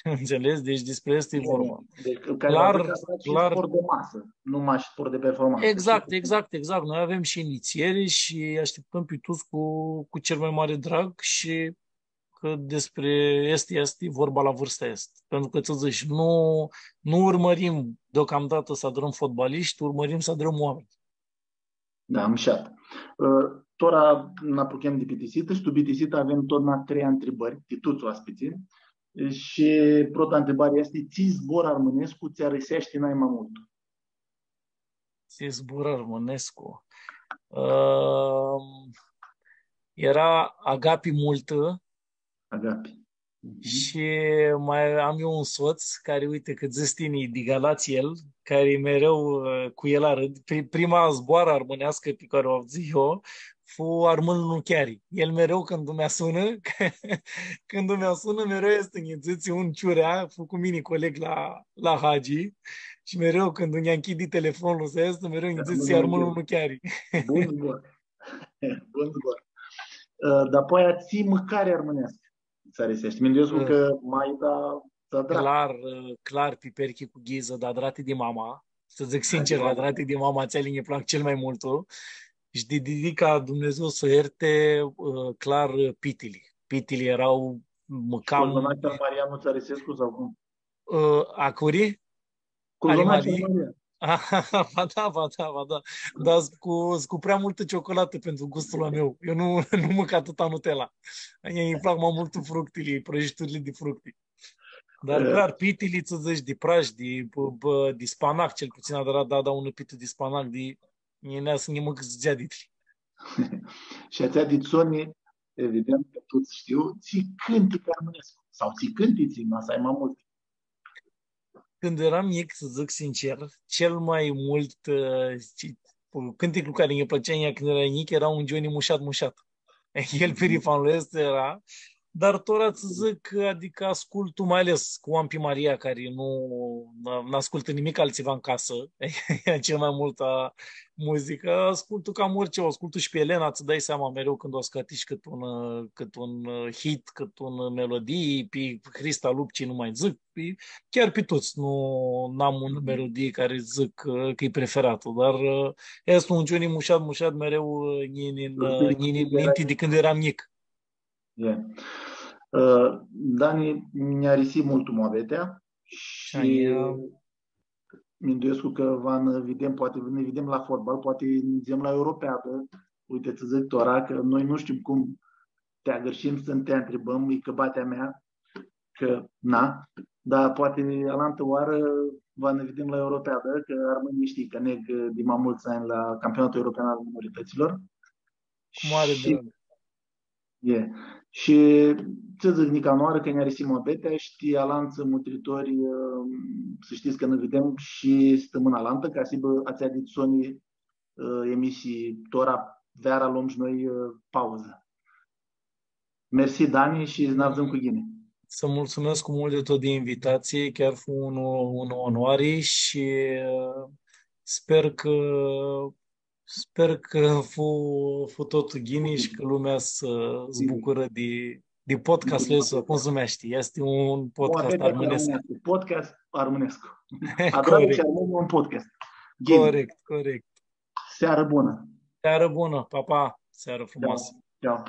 Înțelegi? Deci despre asta e vorba. Deci, care clar, clar. Sport de masă, nu mash sport de performanță. Exact, exact, exact. Noi avem și inițiere și așteptăm pe toți cu, cu cel mai mare drag și că despre este, este vorba la vârsta asta. Pentru că, ți zic, nu, nu urmărim deocamdată să adrăm fotbaliști, urmărim să adrăm oameni. Da, mushat. Ã, tora nã apruchem di bitisitã shi tu bitisitã avem totna trei ntribãri, ti tuts oaspitslji. Shi prota ntribari easti, tsi zbor armãnescu tsã ariseashti nai ma multu? Tsi zbor armãnescu? Ãm, era agapi multã. Agapi. Mhm. Shi mai am eu un soț care, uite, cã dzãts tini, e di Galați el, care mereu, ã, cu el arãd. Pri-, prima zboarã armãneascã pe care u avui eu fu Armãnlu nu cheari. El mereu cãndu mi sunã, cãndu mi sunã, mereu easti, nji dzãtsi un ciurea, fu cu mini coleg la, la Hagi, shi mereu cãndu nj-anchidi telefonlu, s-easti, mereu nji dzãtsi Armãnlu nu cheari. Bun zbor. Bun zbor. Ã, dar apoia tsi mãcari armãneascã tsã ariseashti? Minduescu cã maita ta, da. Clar, ã, clar, piperchi cu ghizã, dar adrati di mama. Să zic sincer, adrati di mama, atseali nji plac cel mai mult. Shi di, di, di ca Dumnidzã s-u ljerte, ã, clar, ã, pitili. Pitili eara, mãcam... Cozonachi al Marianu tsã arisescu sau cum? Ã, a curi? Cozonachi al Marianu. Ba da, ba da, ba da. Dar cu, cu prea multă ciocolată pentru gustul a meu. Eu nu, nu mãc atâta Nutella. Mie îmi plac mai mult fructele, prăjiturile de fructe. Dar clar, pitili, tsã dzãts, di praj, di, bã, bã, di spanac, cel puțin adra, da, da, unã pitã di spanac, di, nji nea s-nji mãc dzea di tli. Shi atsea di soni, evident, cã tuts shtiu, tsi cãntic armãnescu, sau tsi cãntitsi, ma s-ai ma multi. Cãndu eram njic, s-dzãc sincer, cel mai mult, ã, cãnticlu cari nji plãtsea a njia cãndu eram njic eara un Gioni Mushat Mushat. El, pirifanlu aestu eara, dar tora tsã dzãc, adicã ascultu, mai ales cu Oameni pi Maria, cari nu, n-ascultã nimic altsiva tu casã, e cel mai multu muzicã, ascultu cam orice, u ascultu shi pi Elena, tsã dai seama, mereu cãndu u scoati shi cãt un, cãt un, ã, hit, cãt un, ã, melodii, pi Hrista Lupci nu mai dzãc, pi, chiar pi tuts, nu, n-am un melodii cari dzãc, ã, cã e preferatã, dar, ã, easti un Gioni Mushat Mushat mereu, ã, nji, nji, ã, nji, nji, ninti di cãndu eram njic. E. Ã, Dani, nj-arisi multu muabetea shi minduescu cã va nã videm, poati nã videm la fotbal, poati nã videm la Europeadã. Uite, tsã dzãc tora cã noi nu shtim cum ti agãrshim s-ti ntribãm, e cãbatea mea, cã na, dar poati alantã oarã va nã videm la Europeadã, cã armãnjlji shtii cã neg di ma multsã anj la Campionatul European al Minorităților. Cu mare drag. E. Shi tsã dzãc, nica unãoarã, cã nj-arisi muabetea shi ti alantsã mutritori, ã, s-shtits cã nã videm shi stãmãna alantã, ca s-hibã atsea di soni, ã, emisii, tora veara lom shi noi, ã, pauzã. Mersi, Dani, shi s-nã avdzãm cu ghini. Tsã mulțumesc cu mult de tot de invitație, chiar fu un, un onoare și, ã, sper că Sper cã fu, fu totul ghini shi cã lumea s-, s-bucurã di, di podcastul ăsta, cum se numește? Este un podcast armãnescu. Podcast armãnescu. Adrai shi armãnj un podcast. Ghini. Corect, corect. Searã bunã. Searã bunã, pa, pa. Searã frumoasã. Ceau.